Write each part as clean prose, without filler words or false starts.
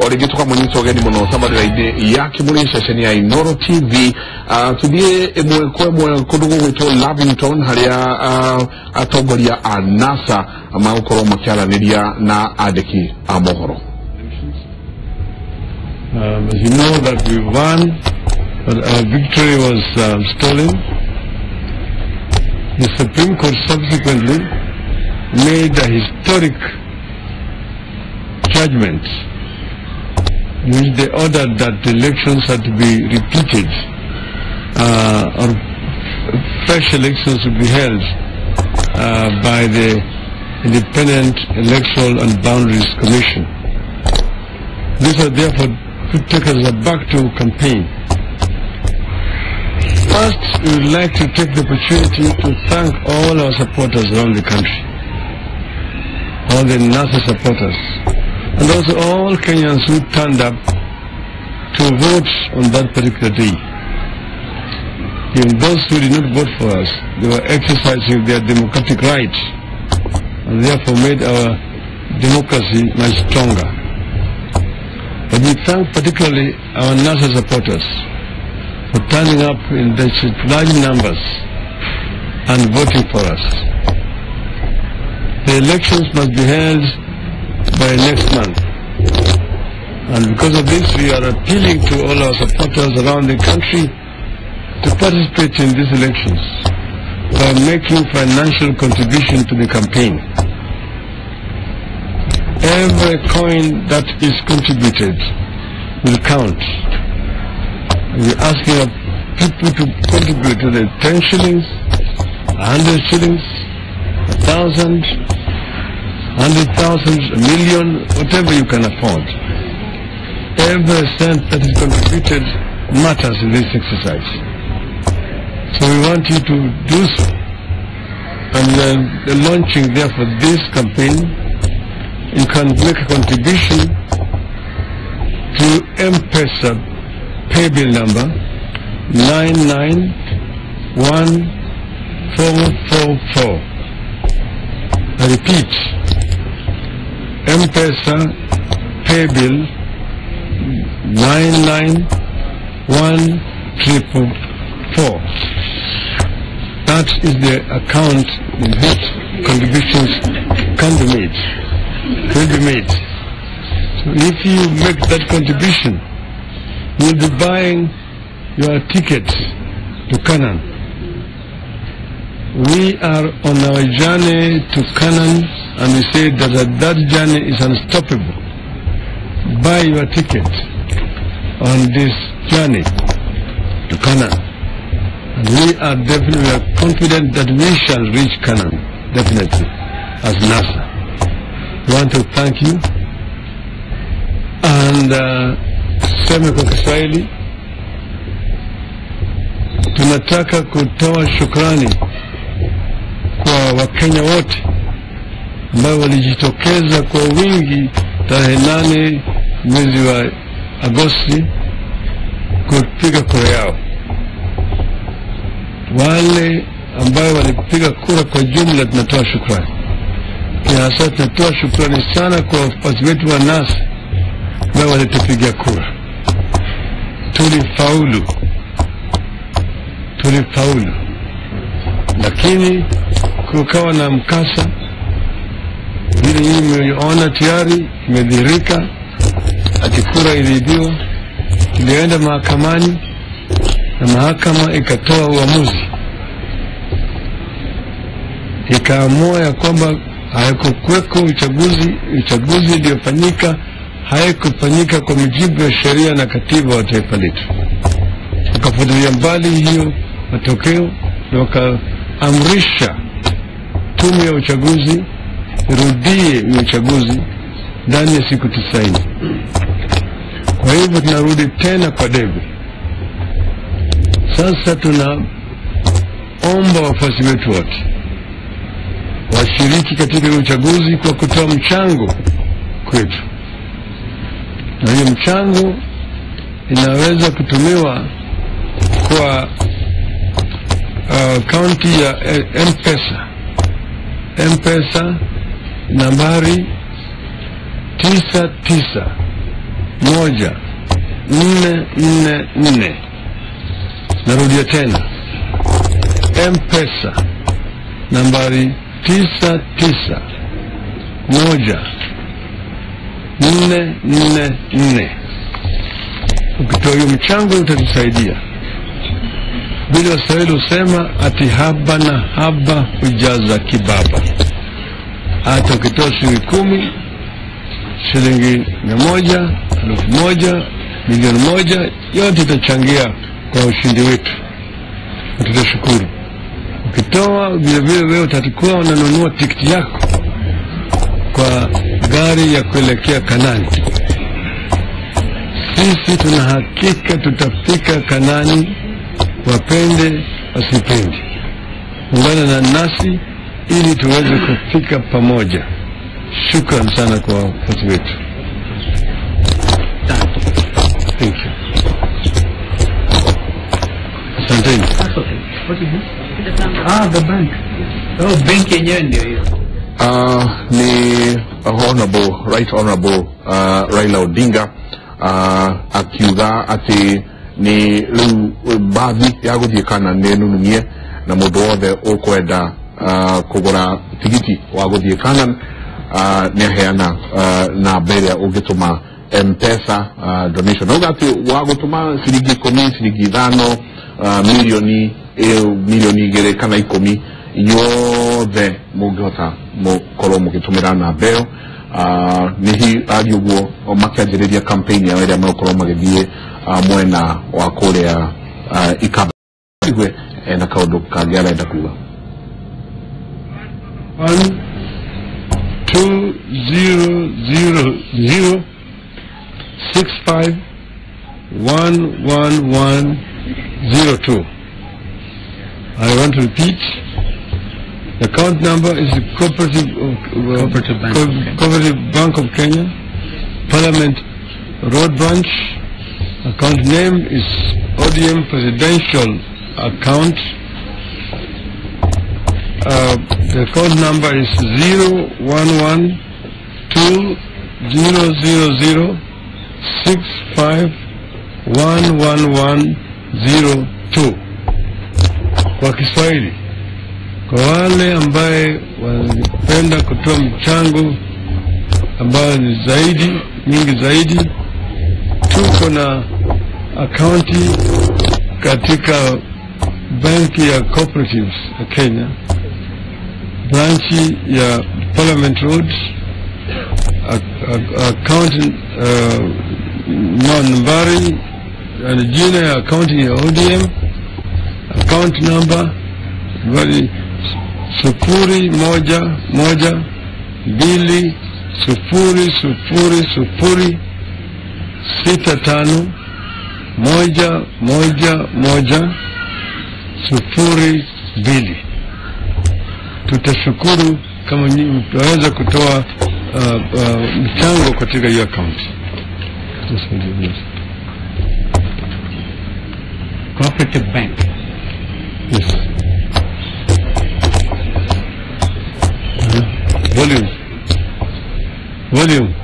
Rĩngĩ tũkamũnyita ũgeni mũno tabarĩra-inĩ ya Kĩmũrĩ ceceni ya Inooro TV. Tũthiĩ ĩmwe kwa ĩmwe kũndũ gũgwĩtwo Lavington harĩa atongoria a NASA magũkorwo makĩaranĩria na andĩki a mohoro. As you know that we won, but our victory was stolen. The Supreme Court subsequently made a historic judgment in which they ordered that the elections had to be repeated or fresh elections to be held by the Independent Electoral and Boundaries Commission. This has therefore taken us back to campaign. First, we would like to take the opportunity to thank all our supporters around the country, all the NASA supporters, and also all Kenyans who turned up to vote on that particular day. Even those who did not vote for us, they were exercising their democratic right and therefore made our democracy much stronger. But we thank particularly our NASA supporters for turning up in such large numbers and voting for us. The elections must be held by next month. And because of this, we are appealing to all our supporters around the country to participate in these elections by making financial contribution to the campaign. Every coin that is contributed will count. We are asking our people to contribute to the 10 shillings, 100 shillings, 1,000, 100,000, a million, whatever you can afford. Every cent that is contributed matters in this exercise. So we want you to do so. And the launching therefore this campaign, you can make a contribution to M-Pesa paybill number 991444. I repeat, M-Pesa paybill 991444. That is the account in which contributions can be made, will be made. So if you make that contribution, you'll be buying your ticket to Canaan. We are on our journey to Canaan, and we say that that journey is unstoppable. Buy your ticket on this journey to Canaan. And we are definitely, we are confident that we shall reach Canaan, definitely, as NASA. We want to thank you. And seme kwa Kiswahili, tunataka kutoa shukrani kwa Wakenya wote ambao walijitokeza kwa wingi tarehe 8 mwezi wa Agosti kupiga kura yao. Wale ambao walipiga kura kwa jumla tunatoa shukrani. Hasa tunatoa shukrani sana kwa wafuasi wetu wa NASA ambao walitupigia kura. Tulifaulu, tulifaulu, lakini kukawa na mkasa vile nyinyi mmeona tayari imedhihirika ati kura iliibiwa. Tulienda mahakamani na mahakama ikatoa uamuzi, ikaamua ya kwamba haikukuweko uchaguzi, uchaguzi uliofanyika haikufanyika kwa mujibu wa sheria na katiba wa taifa letu. Wakafutilia mbali hiyo matokeo na wakaamrisha tume ya uchaguzi irudie uchaguzi ndani ya siku 90. Kwa hivyo tunarudi tena kwa debe. Sasa tunaomba wafuasi wetu wote washiriki katika uchaguzi kwa kutoa mchango kwetu, na hiyo mchango inaweza kutumiwa kwa akaunti ya M-Pesa. M-Pesa nambari 99 1 4 4 4. Narudia tena, M-Pesa nambari 9 9 1 4 4 4. Ukitoa hiyo mchango utatusaidia. Bila Waswahili husema ati haba na haba hujaza kibaba. Hata ukitoa shilingi 10, shilingi 100, 1000, 1,000,000, yote itachangia kwa ushindi wetu. Tutashukuru. Ukitoa vile vile wewe utakuwa unanunua tikiti yako kwa gari ya kuelekea Kanani. Sisi tuna hakika tutafika Kanani, wapende wasipende. Ungana na nasi ili tuweze kufika pamoja. Shukran sana kwa wafuasi wetu. Thank you. Asanteni. The bank. Oh, bank yenyewe ndio hiyo. Ni Honorable, Right Honorable Raila Odinga akiuga ati ni riu bathi ya guthie kana ni nunumie na mundu wothe ukwenda kugura tigiti wa guthie kana ni aheana namba ĩrĩa ũngĩtũma M-Pesa donation. Auga atĩ wa gũtũma ciringi 10, ciringi 5, milioni 2 kana 10, inyuothe mũngĩhota mũkorwo mũgĩtũmĩra namba ĩyo. Nĩ ari ũguo makĩanjĩrĩria campaign yao ĩrĩa megũkorwo magĩthiĩ mwena wa kũrĩa Ikamba. Ena kaũndũ kangĩ arenda kuga. 1 2 0 0 0 6 5 1 1 1 0 2. I want to repeat. The account number is the Cooperative Bank, Cooperative Bank of Kenya, Parliament Road Branch. Account name is ODM Presidential Account. The account number is 0 1 1 2 0 0 0 6 5 1 1 1 0 2. Kwa Kiswahili, kwa wale ambaye wanapenda kutoa mchango ambayo ni zaidi, nyingi zaidi, tuko na akaunti katika benki ya Cooperatives ya Kenya, branchi ya Parliament Road, account nambari na jina ya akaunti ya ODM, account number nambari 0 1 1 2 0 0 0 6 5 1 1 1 0 2. Tutashukuru kama mtaweza kutoa mchango katika hiyo account. Cooperative Bank. Yes. Volume. Volume.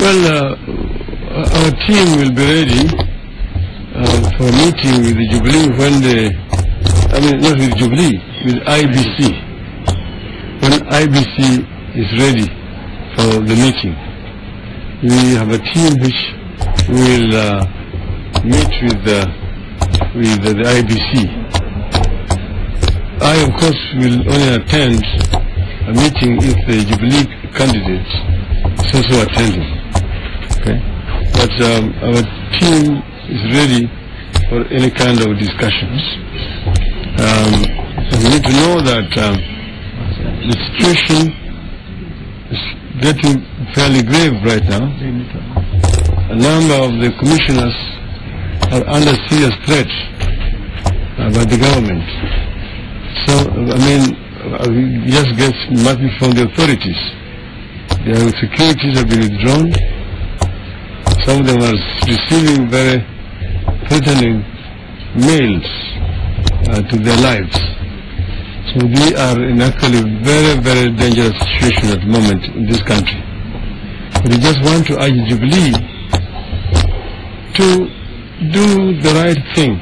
Well, our team will be ready for a meeting with the Jubilee when the, I mean, not with Jubilee, with IBC. When IBC is ready for the meeting, we have a team which will meet with the IBC. I, of course, will only attend a meeting if the Jubilee candidate is also attending. Okay? But our team is ready for any kind of discussions. We need to know that the situation is getting fairly grave right now. A number of the commissioners are under serious threat by the government. So, I mean, we just get money from the authorities. Their securities have been withdrawn. Some of them are receiving very threatening mails to their lives. So we are in actually very, very dangerous situation at the moment in this country. We just want to urge Jubilee to do the right thing.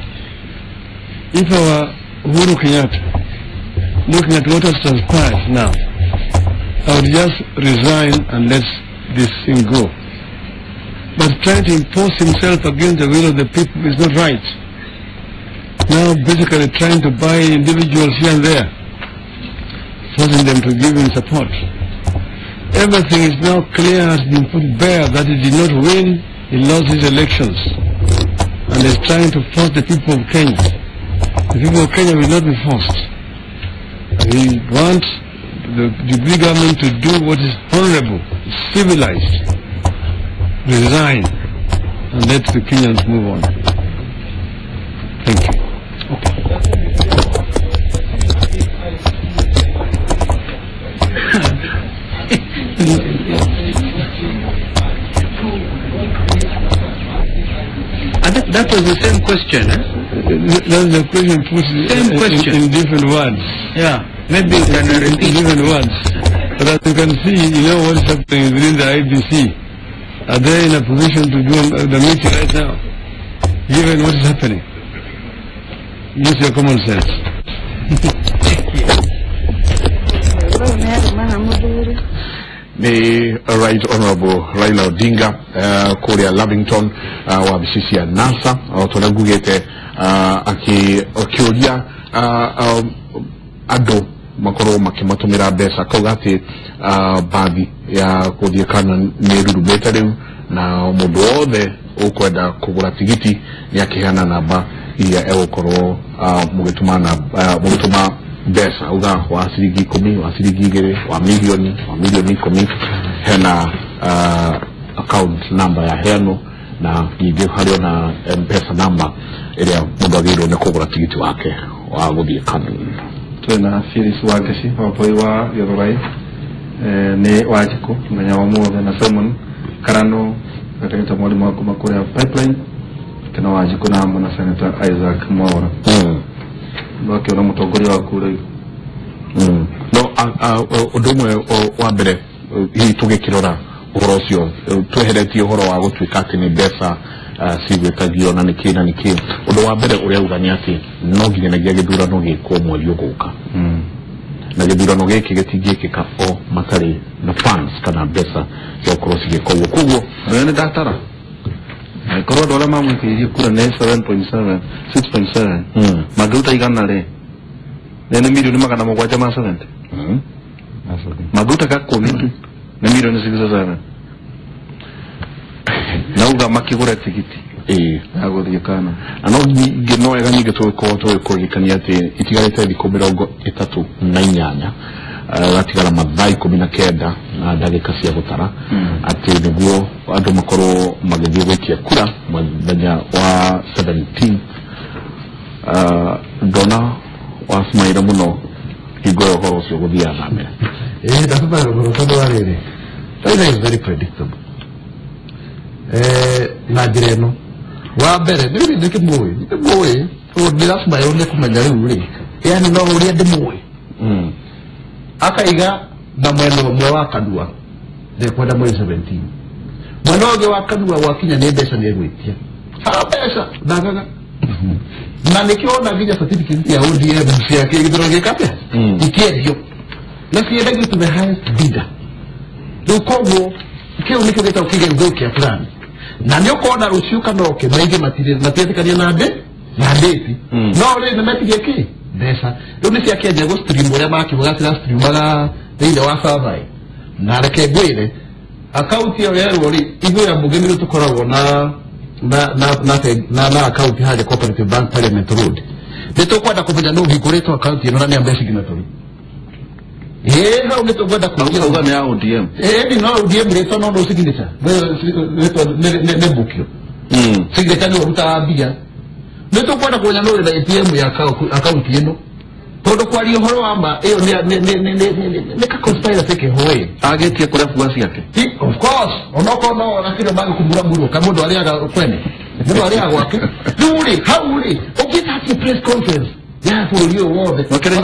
If our Uhuru Kenyatta, looking at what has transpired now, I would just resign and let this thing go. But trying to impose himself against the will of the people is not right. Now basically trying to buy individuals here and there, forcing them to give him support. Everything is now clear, has been put bare that he did not win, he lost his elections. And is trying to force the people of Kenya. The people of Kenya will not be forced. We want the Jubilee government to do what is honorable, civilized. Resign and let the Kenyans move on. Thank you. Okay. And that was the same question, eh? That's the question put same question. In different words. Yeah, maybe you can repeat. In different words. But as you can see, you know what is happening within the IBC. Are they in a position to do the meeting right now, given what is happening? Use your common sense. Ni Right Honorable Raila Odinga kuria Lavington wabici cia NASA o toria ngugite akiuria andu makorwo makimatumira mbeca kauga ati bathi ya kuthie kana ni rurumite riu na mundu wothe ukwenda kugura tigiti ni akiheana namba iria egukorwo mugituma na mugituma mbeca uga wa ciringi 10 wa ciringi 2 wa milioni 10 hena account number ya heano na ningĩ harĩ ona M-Pesa number ĩrĩa mũndũ agĩrĩirwo nĩ kũgũra tigiti wake wa gũthiĩ Canaan. Twina Phyllis Wangeci wa bũrũri wa Githurai nĩ Wanjikũ mũthenya wa ũmũthĩ na Simon Karano gatagatĩ mwalimu wa kuma kũrĩa Pipeline kana Wanjikũ na hamwe na Senator Isaac Mwaura wakĩona mũtongoria waku rĩu. No ũndũ ũmwe wa mbere hihi tũgĩkĩrora ũhoro ũcio tweheretie ũhoro wa gũtuĩka atĩ nĩ mbeca cigwĩtagio na nĩkĩ na nĩkĩ, ũndũ wa mbere ũrĩa uga nĩ atĩ no nginyanagia gĩthurano gĩkwo mweri ũgũka na gĩthurano gĩkĩ gĩtingĩkĩka o matarĩ na funds kana mbeca cia gũkorwo cigĩka ũguo. Koguo nĩ ndatara angĩkorwo andũ arĩa mamwĩkĩrĩirie kura nĩ 7.7 6.7 mangĩruta igana rĩ nĩ milioni 770 mangĩruta ka 10 tu nĩ milioni 67 nauga makĩgũra tigiti ya gũthiĩ Kana. Na no ningĩ no wega ningĩ tũgĩkorwo tũgĩkũririkania atĩ itigarĩte thikũ 38 gatigara mathaa 19 na ndagĩka cia gũtara atĩ nĩguo andũ makorwo magĩthiĩ gwĩtia kura mũthenya wa 17. Ndona wacimaire mũno hingo ya ũhoro ũcio gũthiaga na mbere. Ndacimaire mũno tondũ wa rĩrĩ, Raila is very predictable. Na njĩra ĩno wa mbere nĩ ndĩkĩmũĩ ndĩmũĩ ndĩracimairwo nĩ kũmenya rĩu rĩ, yani no ũrĩa ndĩmũĩ akaiga na mwena ũmwe wa kanua ndekwenda mweri 17 mwena ũngĩ wa kanua gwakinya nĩ mbeca nĩ egwĩtia ha mbeca ndagaga na nĩkĩo ona nginya certificate ya ODM ciake gĩthurano gĩka atĩa ikĩendio na ciendagio to the highest bidder. Rĩu koguo kĩu nĩkĩo gĩtagwo kĩgerio kĩa fulani na nĩ ũkona rũciũ kana ũke maingĩ matiretĩkania na ndĩ na ndĩti no rĩ nĩmetirie kĩ mbeca rĩu nĩ ciakĩanjia gũ stream ũrĩa makiugaga cira streamaga thĩinĩ wa survey. Na reke ngwĩre akaunti ĩyo yerwo rĩ ithuĩ ambunge nĩrĩo tũkoragwo na na na na na akaunti harĩa Cooperative Bank Parliament Road. Nĩ tũkwenda kũmenya nũ ũhingũrĩtwo akaunti ĩno na nĩ ambe signatory. Ĩĩ hau nĩ tũkwenda kũingĩra uga nĩ ya ODM. Ĩĩ no ODM rĩtwa no signature. Rĩtwa nĩ bukio. Signature nĩ ũrutaga mbia. Nĩ tũkwenda kũmenya nũ wĩna ATM ya akaunti ĩno. Tondũ kwaria ũhoro wa ma ĩyo nĩ ka conspiracy kĩhoe. Agĩtie kũrĩa fuasi yake. Of course, onokorwo no ona kĩrĩa mangĩkũmuramurwo ka mũndũ arĩaga kwene. Mũndũ arĩaga gwake. Rĩu rĩ hau rĩ ũngĩta atĩ press conference ya bũrũri ũyũ wothe. Akĩrĩ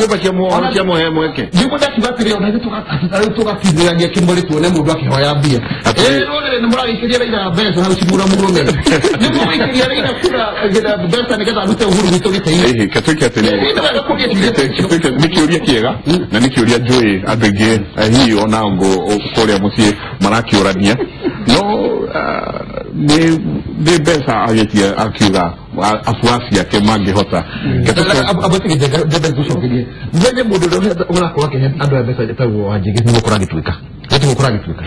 nyũmba cia muoho cia muohe mweke. Nĩguo ndakiuga atĩrĩ ona ithuĩ tũgatindĩrania kĩmũrĩ tuone mũndũ akĩhoya mbia. Ĩĩ rũrĩrĩ nĩ mũragĩikĩria Raila mbeca hau cimuramurwo mega. Nĩ mũgũikĩria Raila kura mbeca nĩgetha arute Uhuru gwitũ gĩtĩ-inĩ. Ĩhĩ katuĩke atĩrĩrĩ. Nĩ kĩũria kĩega na nĩ kĩũria njũĩ andũ aingĩ hihi ona ngũ kũrĩa mũciĩ marakĩũrania. No nĩ mbeca agĩtie akiuga afuasi ake mangĩhota. Ngũcokerie mwenye mũndũ ũrĩa ũrakorwo akĩhe andũ aya mbeca etagwo Wanjigi nĩguo kũragĩtuĩka. Nĩguo kũragĩtuĩka.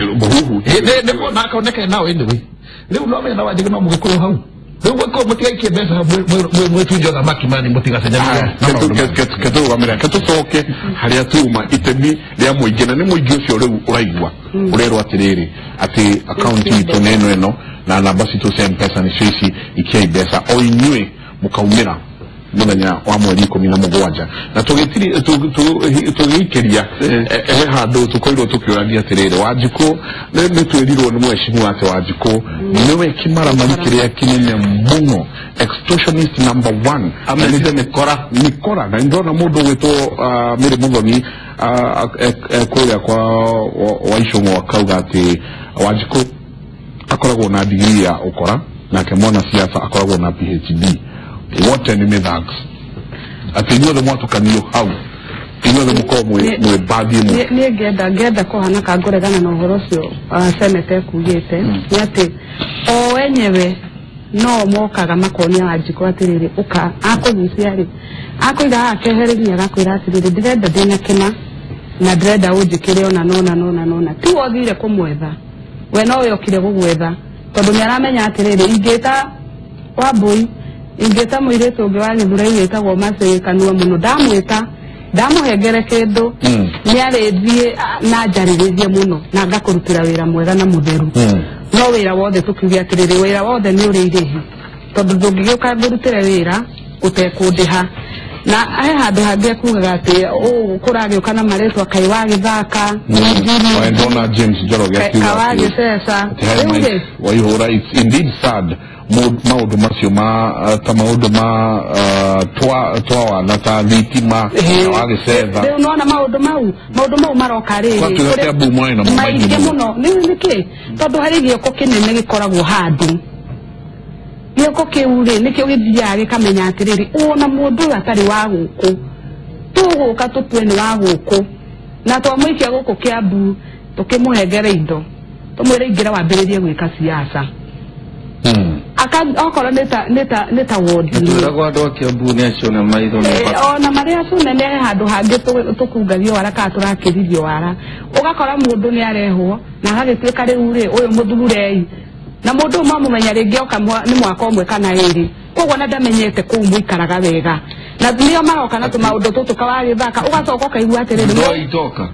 Nĩguo na akoneke nao anyway. Rĩu no menya na Wanjigi no mũgĩkũyũ hau. Rĩu gwĩkũ mũtigaikie mbeca mwĩtunje thamaki mani mũtigacenjanie. Ketũrũgamĩra ketũcoke harĩa tuma itemi rĩa mũingĩ na nĩ mũingĩ ũcio rĩu ũraigua ũrerwo atĩrĩrĩ atĩ akaunti itũ nĩ ĩno ĩno na namba citũ cia M-Pesa nĩcio ici ikiai mbeca o inyuĩ mũkaumĩra mũthenya wa mweri 17 na tũgĩikĩria he handũ tũkorirwo tũkĩũrania atĩrĩrĩ Wanjikũ nĩ twĩrirwo nĩ mheshimiwa atĩ Wanjikũ nĩwe kĩmaramari kĩrĩa kĩnene mũno extortionist number 1 amethite mĩkora na ndona mũndũ ũgwĩtwo Mary Muthoni kũrĩa kwa Waicũng'wa akauga atĩ Wanjikũ akoragwo na degree ya ũkora nake mwana siasa akoragwo na PhD wote nĩ mĩthags atĩ inyuothe mwatukanio hau inyuothe mũkorwo mwĩ bathi ĩmwe. Niĩ ngenda kũhana ka ngũregana na ũhoro ũcio seneta ekugĩte nĩ atĩ o enyewe no mokaga makonia Wanjikũ atĩrĩrĩ ũka akũgucia rĩ akũiga haha kehereria agakwĩra atĩrĩrĩ ndĩrenda ndĩna kĩna na ndĩrenda ũnjĩkĩre ona nona nona nona ti wothire kũmwetha we no we okire gũgwetha tondũ nĩ aramenya atĩrĩrĩ ingĩta Wambui ingĩta mũirĩtu ũngĩ wa Gĩthurai wĩtagwo Mercy Kanua mũno ndamwĩta ndamũhengere kĩndũ nĩ arĩthiĩ na njarĩrĩrie mũno na ngakũrutĩra wĩra mwega na mũtheru no wĩra wothe tũkiuge atĩrĩrĩ wĩra wothe nĩ ũrĩ irĩhi tondũ ndũngĩgĩũka ngũrutĩre wĩra ũtekũndĩha na he handũ hangĩ ekugaga atĩ kũragĩũka na marĩtwa kaĩ wa gĩthaka ndona James Njoroge akiuga wagĩceca rĩu rĩ waihũra it's indeed sad maũndũ macio ma ta maũndũ ma twa ta thitima wagĩcetha rĩu nona maũndũ mau maroka rĩrĩ maingĩ mũno nĩkĩ tondũ harĩ gĩoko kĩnene gĩkoragwo handũ gĩoko kĩu rĩ nĩkĩo gĩthiaga gĩkamenya atĩrĩrĩ ona mũndũ ũyũ atarĩ wa gũkũ tũgũka tũtue nĩ wa gũkũ na twamũikia gũkũ Kĩambu tũkĩmũhengere indo tũmwĩre ingĩra wambĩrĩrie gwĩka siasa okorwo nĩ ta ward twĩragwo andũ a Kĩambu nĩ acio nĩ maitho ona marĩa acune nĩ he handũ hangĩ tũkungagio wara kana tũrakĩrithio wara ũgakora mũndũ nĩ arehwo na agagĩtuĩka rĩu rĩ ũyũ mũthurei na mũndũ ũmwe amũmenya rĩngĩ oka nĩ mwaka ũmwe kana ĩrĩ koguo na ndamenyete kũu mũikaraga wega na nĩo maroka na tũmaũndũ tũtũ kawagĩthaka ũgacoka ũkaigua atĩrĩrĩ no itoka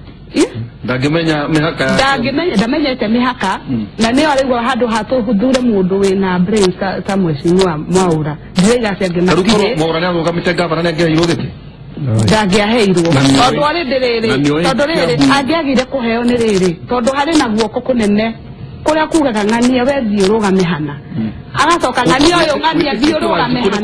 ndangĩmenya mĩhaka ndangĩmenya ndamenyete mĩhaka na nĩyo araigua handũ ha tũthure mũndũ wĩna brains ta mheshimiwa Mwaura ndiraiga acio angĩ matirĩ Mwaura nĩarũgamĩte gavana nĩangĩaheirwo gĩtĩ ndangĩaheirwo tondũ arĩ ndĩrĩrĩ tondũ rĩrĩ angĩagire kũheo nĩ rĩrĩ tondũ harĩ na guoko kũnene kũrĩa kugaga ng'ania we thiĩ ũrũgame hana agacoka ng'ania ũyũ ng'ania thiĩ ũrũgame hana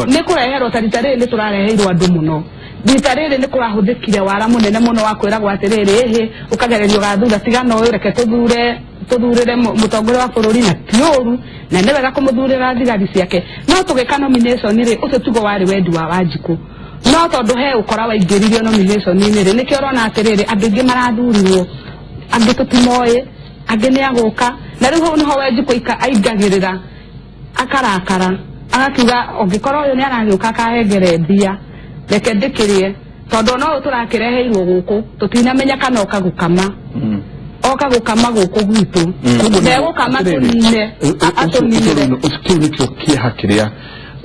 nĩ kũreherwo ta rita rĩrĩ nĩ tũrareheirwo andũ mũno rita rĩrĩ nĩ kũrahũthĩkire wara mũnene mũno wa kwĩragwo atĩrĩrĩ ĩhĩ ũkagererio gathura tigana ũyũ reke tũthurĩre mũtongoria wa bũrũri na ti ũru na nĩ wega kũmũthurĩra thigari ciake no tũgĩka nomination rĩ ũcio tiguo warĩ wendi wa Wanjikũ no tondũ he ũkora waingĩririo nomination-inĩ rĩ nĩkĩo ũrona atĩrĩrĩ andũ aingĩ marathurirwo angĩ tũtimoĩ angĩ nĩ agũka na rĩu hau nĩho Wanjikũ aingagĩrĩra akarakara agakiuga ũngĩkorwo ũyũ nĩ aragĩũka akahengere mbia reke ndĩkĩrĩe tondũ no ũyũ tũrakĩreheirwo gũkũ tũtinamenya kana oka gũkama oka gũkama gũkũ gwitũ ndegũkama tũnine atũninire kĩu nĩkĩo kĩeha kĩrĩa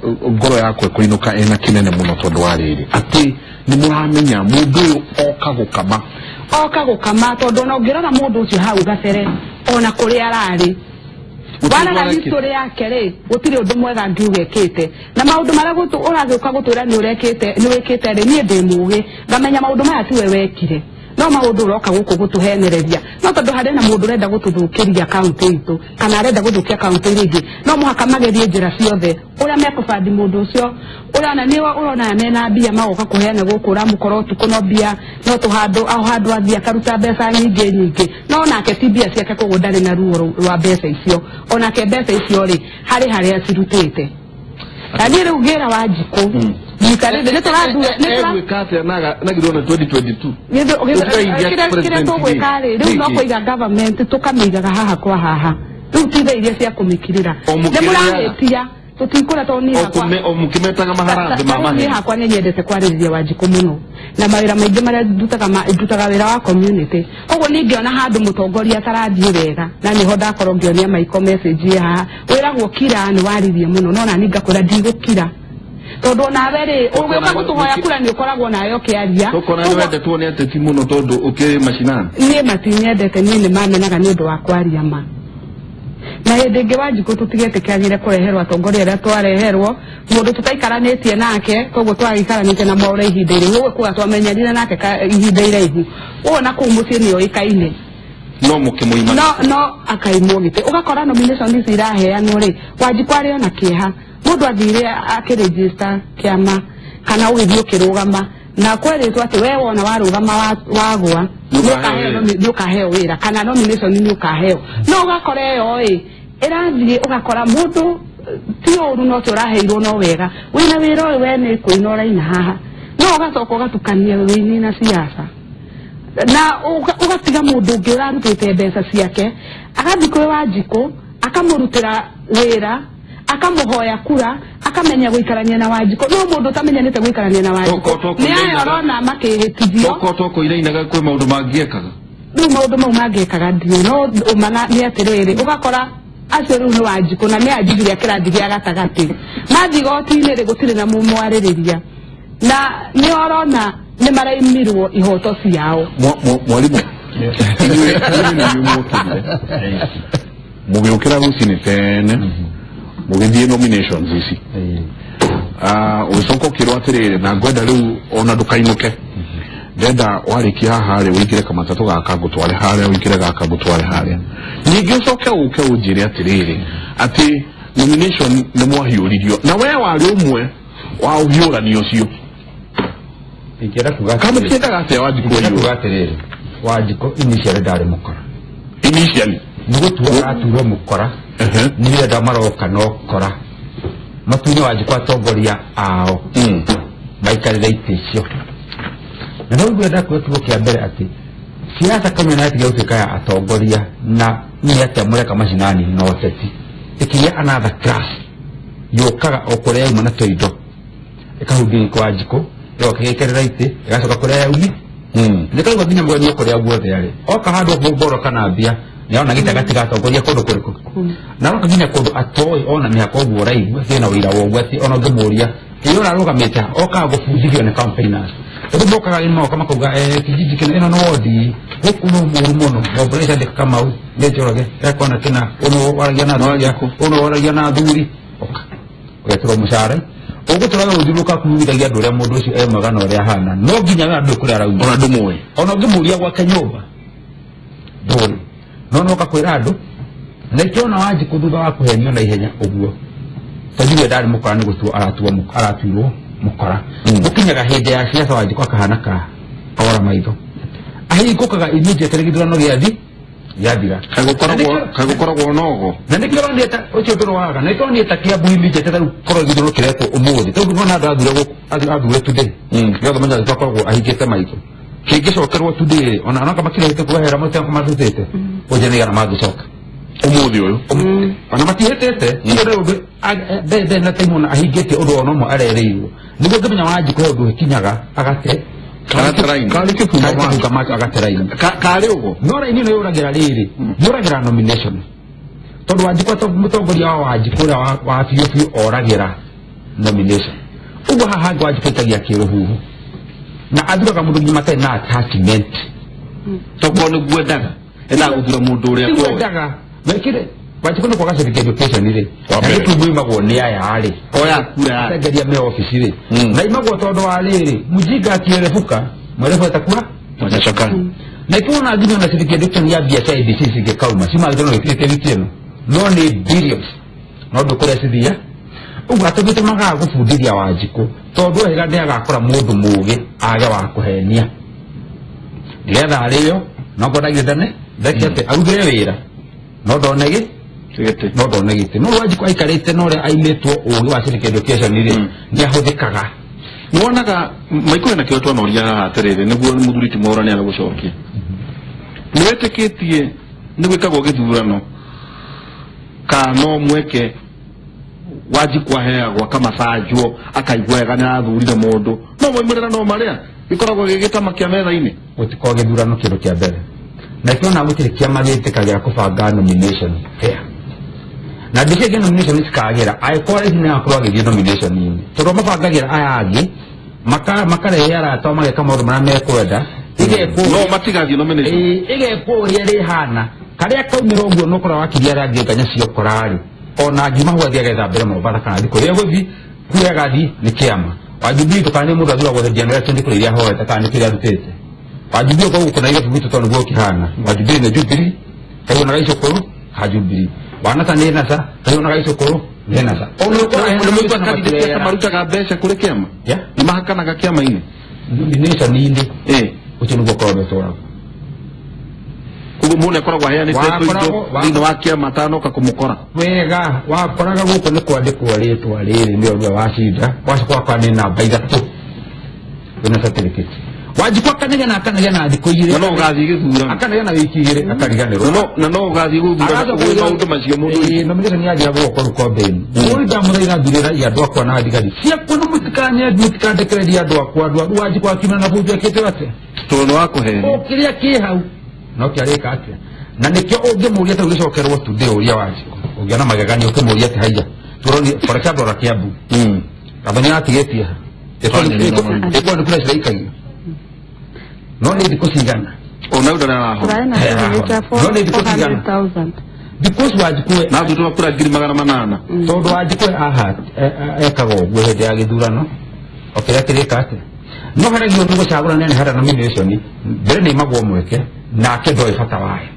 ngoro yakwa ĩkũinũka ĩna kĩnene mũno tondũ wa rĩrĩ atĩ nĩ mũramenya mũndũ ũyũ oka gũkama tondũ ona ũngĩrora mũndũ ũcio hau gabere ona kũrĩa ararĩ warora history yake rĩ gũtirĩ ũndũ mwega ngiuga ĩkĩte na maũndũ marĩa ũragĩũka gũtwĩra nĩ ũrekĩte nĩ wĩkĩte rĩ niĩ ndĩ mũgĩ ngamenya maũndũ maya tiwe wekire no maũndũ ũroka gũkũ gũtũhenereria no tondũ harĩ na mũndũ ũrenda gũtũthũkĩria kaũntĩ itũ kana arenda gũthũkia kaũntĩ iria ingĩ no mũhaka magerie njĩra ciothe ũrĩa mekũbandi mũndũ ũcio ũrona nĩ ũrona mena mbia magoka kũheana gũkũ ũramũkora ũtukũ no mbia no tũhandũ o handũ athiĩ akaruta mbeca nyingĩ nyingĩ no nake ti mbia ciake koguo ndarĩ na ruo rwa mbeca icio onake mbeca icio rĩ harĩ harĩa acirutĩte na niĩ rĩu ngĩra Wanjikũ 2022 kĩrĩa tũgwĩka rĩ rĩu no kũiga government tũkamĩigaga haha kwa haha rĩu ti thaa iria cia kũmĩkirĩra nĩ mũrahĩtia tũtikũra tondũ niĩ hakwa mũkĩmetaga maharambĩ ma maheni. Niĩ hakwa nĩ nyendete kwarĩrĩria Wanjikũ mũno na mawĩra maingĩ marĩa ndutaga wĩra wa community koguo niĩ ngĩona handũ mũtongoria atarathiĩ wega na nĩho ndakorwo ngĩonia Michael message haha wĩragwo kira nĩ waririe mũno no nani ngakwĩra ndigũkira tondũ onawe rĩ ũgĩũka gũtũhoya kura nĩ ũkoragwo nawe ũkĩaria tũkona nĩ wendetwo nĩ ateti mũno tondũ ũkĩrĩ macinani. Niĩ matinyendete niĩ nĩ mamenaga nĩ ũndũ wa kwaria ma na hĩndĩ ĩngĩ Wanjikũ tũtigetĩkagĩre kũreherwo atongoria arĩa twareherwo mũndũ tũtaikaranĩtie nake koguo twagĩikaranĩtie na Mwaura ihinda iraihu ũguo kuga twamenyanire nake ihinda iraihu ũguo na kũu mũciĩ nĩ oĩkaine no mũkĩmũima no akaimwo gĩtĩ ũgakora nomination ici iraheanwo rĩ Wanjikũ arĩ ona kĩeha mũndũ athire akĩregister kĩama kana ũgĩthiĩ ũkĩrũgama na kwerĩtwo atĩ we wona warũgama wagwa nĩ ũkaheo wĩra kana nomination nĩ ũkaheo no ũgakora ĩyo ĩ ĩrathiĩ ũgakora mũndũ ti ũru no ti ũraheirwo no wega wĩna wĩra ũyũ we nĩ kũina ũraina haha no ũgacoka ũgatukania wĩini na siasa na ũgatiga mũndũ ũngĩ ũrarutĩte mbeca ciake agathiĩ kwĩ Wanjikũ akamũrutĩra wĩra akamuhoya kura akamenya guikarania na Wanjikũ no mundu utamenyanite guikarania na Wanjikũ ni aya urona makihitithio toko irainaga kwi maundu mangiekaga riu maundu mau mangiekaga ndiũ no umana ni atiriri ugakora acio riu ni Wanjikũ na ni anjigire kirathi gia gatagati mathi igoti-inĩ rĩ gũtirĩ na mũmwarĩrĩria na nĩ orona nĩ maraimirwo ihoto ciao. Mwalimu inyuĩ nĩ mwokire mũgĩũkĩra rũcinĩ tene mũgĩthiĩ nominations ici ũgĩcoka ũkĩrwo atĩrĩrĩ na ngwenda rĩu ona ndũkainũke ndenda warĩkia haha rĩ ũingĩre kamatatũ gaka ngũtware harĩa ũingĩre gaka ngũtware harĩa ningĩ ũcoke ũke ũnjĩre atĩrĩrĩ atĩ nomination nĩ mwahiũririo na we warĩ ũmwe wa ũhiũrani ũcio ingĩenda kuga kamũtiendaga atĩa Wanjikũ kuga atĩrĩrĩ Wanjikũ initially ndarĩ mũkora initially nĩ gũtua araturwo mũkora nĩ andũ maroka no kora matunye Wanjikũ atongoria ao maikarĩre itĩ icio na no ngwenda kuga kiugo kĩa mbere atĩ siasa Kenya na ĩtiga gũtuĩka ya atongoria na nĩ atĩa mũreka macinani na ũteti ĩkĩgĩa another class yũkaga o kũrĩa yauma na tũindo ĩkahungia kwa Wanjikũ ĩgoka ĩgĩkerera itĩ ĩgacoka kũrĩa yaumi nĩkaigua nginya mũgeni o kũrĩa guothe arĩ oka handũ mboro kana mbia nĩarona gĩtagati gatongoria kũndũ kũrĩkũ na aroka nginya kũndũ atoĩ ona mĩhaka ũguo ũraigua kĩna ũira wa ũguo atĩ ona ũngĩmũria ĩĩ ũrarũgamĩte okaga gũbundithio nĩ campaigners tondũ mokaga nĩmoka makauga kijiji kĩna ĩno nĩ wondi gũkũ no mũru mũno Mũmbũrĩca ndĩ Kamau nĩ Njoroge ekona kĩna ũno waragia na athuri ũno waragia na athuri oka ũgetĩrwo mũcara ũgũtũraga gũthiũrũrũka kuugithagia andũ ũrĩa mũndũ ũcio e mwega na ũrĩa ahana no nginya we andũ kũrĩa arauma ona ndũmũĩ ona ũngĩmũria gwake nyũmba ndũĩ no noka kwĩra andũ na ikĩona Wanjikũ thutha wa kũhenio na ihenya ũguo tondũ we ndarĩ mũkora nĩ gũtuo aratuirwo mũkora gũkinyaga hĩndĩ ya siasa Wanjikũ akahana ka ora maitho ahingũkaga immediately gĩthurano gĩathi gĩathira kaĩ gũkoragwo nogo na nĩkĩo ũronire ta ũcio ndũrwaga na nĩkĩo ũronire ta Kiambu immediately rĩu korwo gĩthurano kĩrekwo ũmũthĩ tondũ nĩwona andũ athura gũkũ athure today nĩgetha menya Wanjikũ akoragwo ahingĩte maitho kĩngĩcokerwo today ona onoka makirehete kwehera matutĩte ũnje nĩ igana mangĩcoka ũmũthĩ ũyũ ona matihĩtĩte ũndũ ndarĩ na time ona ahingĩtie ũndũ ona ũmwe arerĩirwo nĩguo ngĩmenya Wanjikũ he ũndũ ĩkinyaga agate karĩ kĩbunga macho agate raini karĩ ũguo no raini ĩno yũragĩra rĩrĩ yũragĩra nomination tondũ Wanjikũ mũtongoria wa Wanjikũ ũrĩa wa biũ biũ oragĩra nomination uguo haha ngwa njikagia kiruhuhu na athuraga mundu ngima matarĩ na attachment tokorwo nĩ guendaga endaga gũthura mũndũ ũrĩa kwendaga mekire Wanjikũ nĩ kwaga civic education rĩ na nĩtumwimagwo nĩ aya rĩ oya kura atengeria me office rĩ na imagwo tondũ wa rĩrĩ mjinga akierebuka mwerebu atakuwa mwanachaka na ikiona nginya na civic education ya biacara ABC cingĩkauma cimagĩrĩirwo no gĩkĩrĩte wiki ĩno no nĩ billions no ndũkũrĩa cithia ũguo atĩ gĩtũmaga gũbundithia Wanjikũ tondũ wega ndĩagakora mũndũ mũũgĩ age wa kũhenia nĩgetha arĩo no ngondagithane ndeke atĩ arugĩre wĩra no ndone gĩ no ndone gĩtĩ no Wanjikũ aikarĩte na ũrĩa aimĩtwo ũũgĩ wa civic education rĩ nĩ ahũthĩkaga wonaga maikũ na kĩo twanoria haha atĩrĩrĩ nĩguo mũthuri ti Mwaura nĩ aragũcokia nĩ wĩtĩkĩtie nĩ gwĩkagwo gĩthurano kana no mweke Wanjikũ aheagwo akamacanjwo akaigua wega nĩ arathurire mũndũ no moimĩrĩra no marĩa gĩkoragwo gĩgĩtama kĩa metha-inĩ gũtikoragwo gĩthurano kĩndũ kĩa mbere na kĩona gũtirĩ kĩama gĩtĩkagĩra kũbanga nomination fair na ndĩkĩngĩ nomination cikagĩra angĩkorwo rĩu nĩ akorwo agĩthiĩ nomination-inĩ tondũ mabangagĩra aya angĩ makarehe arata mageka maũndũ marĩa mekwenda no matigathiĩ nomination ĩgekwo ũrĩa rĩhana karĩa kaumĩra ũguo no kora wakiria arĩa angĩ nganya ciokorarĩ ona ngiuma hau athiĩ agetha mbere Mombatha kana thikũ ĩrĩa gũthiĩ kũrĩa agathiĩ nĩ kĩama Wajubii tũkana nĩ mũndũ athuragwo hĩndĩ ĩno nĩ kũrĩa iria ahoete kana nĩ kĩrĩa arutĩte Wajubii ũkorwo gũkũ Nairobi gwitũ tondũ nĩguo ũkĩhana Wajubii nĩ Jubilee kaiywo na gaicũkũrũ ka Jubilee Wanasa nĩ NASA kaiywo na gaicũkũrũ nĩ NASA ona marutaga mbeca kũrĩ kĩama nĩ mahakanaga kĩama-inĩ nomination-inĩ ũcio nĩguo ũkoragwo wĩtwaragwo koguo mũndũ akoragwo aheanĩte indo thĩinĩ wa kĩama atanoka kũmũkora wega wakoraga gũkũ nĩ kwandĩkwo rĩtwa rĩrĩ nĩwe ũrĩa wacinda wacoka wakora nĩ namba 3 wĩna certificate Wanjikũ akanegena akanegena thikũ igĩrĩ na no ũgathiĩ gĩthurano akanegena wiki igĩrĩ akariganĩrwo na no ũgathiĩ gũthurano gwĩ maũndũ macio mũndũ nomination yanjĩra gũgũkorwo kombe-inĩ ũrĩ ndamũthaitha thurĩra andũ akwa na thigari ciakwa na mũtikandekererie andũ akwa andũ Wanjikũ akiuma na bunjo ekĩte atĩa tondũ nĩ wakũhenia o kĩrĩa kĩ hau no kĩarĩka atĩa na nĩkĩo ũngĩmũria ta ũgĩcokerwo tu ndĩ ũria Wanjikũ ũngĩona magegania ũkĩmũria atĩ haiya tũroni for example ora Kiambu Gathoni atigĩtie ha ĩkorwo nĩ kura ciraikagio no nĩ thikũ cigana ona ũndũ arahona no nĩ thikũ cigana because Wanjikũ na thutha wa kura 800,000 tondũ Wanjikũ aha ekaga ũguo hĩndĩ ya gĩthurano o kĩrĩa kĩrĩka atĩa no haragio nĩ gũcagũra nene harĩa nomination mbere nĩ imagwo mweke nake ndoĩ bata wayo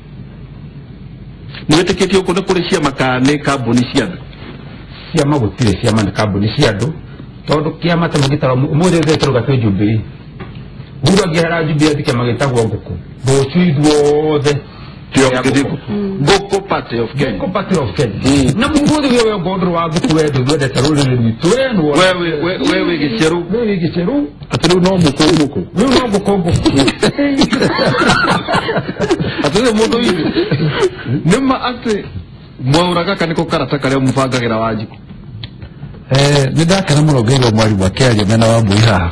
nĩ wĩtĩkĩtie ũkũ nĩ kũrĩ ciama kana nĩ kambuni cia andũ ciama gũtirĩ ciama nĩ kambuni cia andũ tondũ kĩama ta mũgĩtara ũmũthĩ ithuĩ tũrauga twĩ Jubilee Uhuru angĩehera Jubilee athiĩ kĩama gĩtagwo ngũkũ rũciũ ithuothe Ngũkũ Party of Kenya Ngũkũ Party of Kenya na mũthĩ ũyũ we ngondoro wa ngũkũ we ndwendete rũrĩrĩ rwitũ we wĩ gĩcerũ we wĩ gĩcerũ atĩ rĩu no ngũkũ ngũkũ rĩu no ngũkũ ngũkũ atĩ rĩu mũndũ witũ nĩ ma atĩ Mwaura gaka nĩko karata karĩa mũbangagĩra Wanjikũ nĩ ndakena mũno ngĩigua mwarimũ akĩaria mena Wambui haha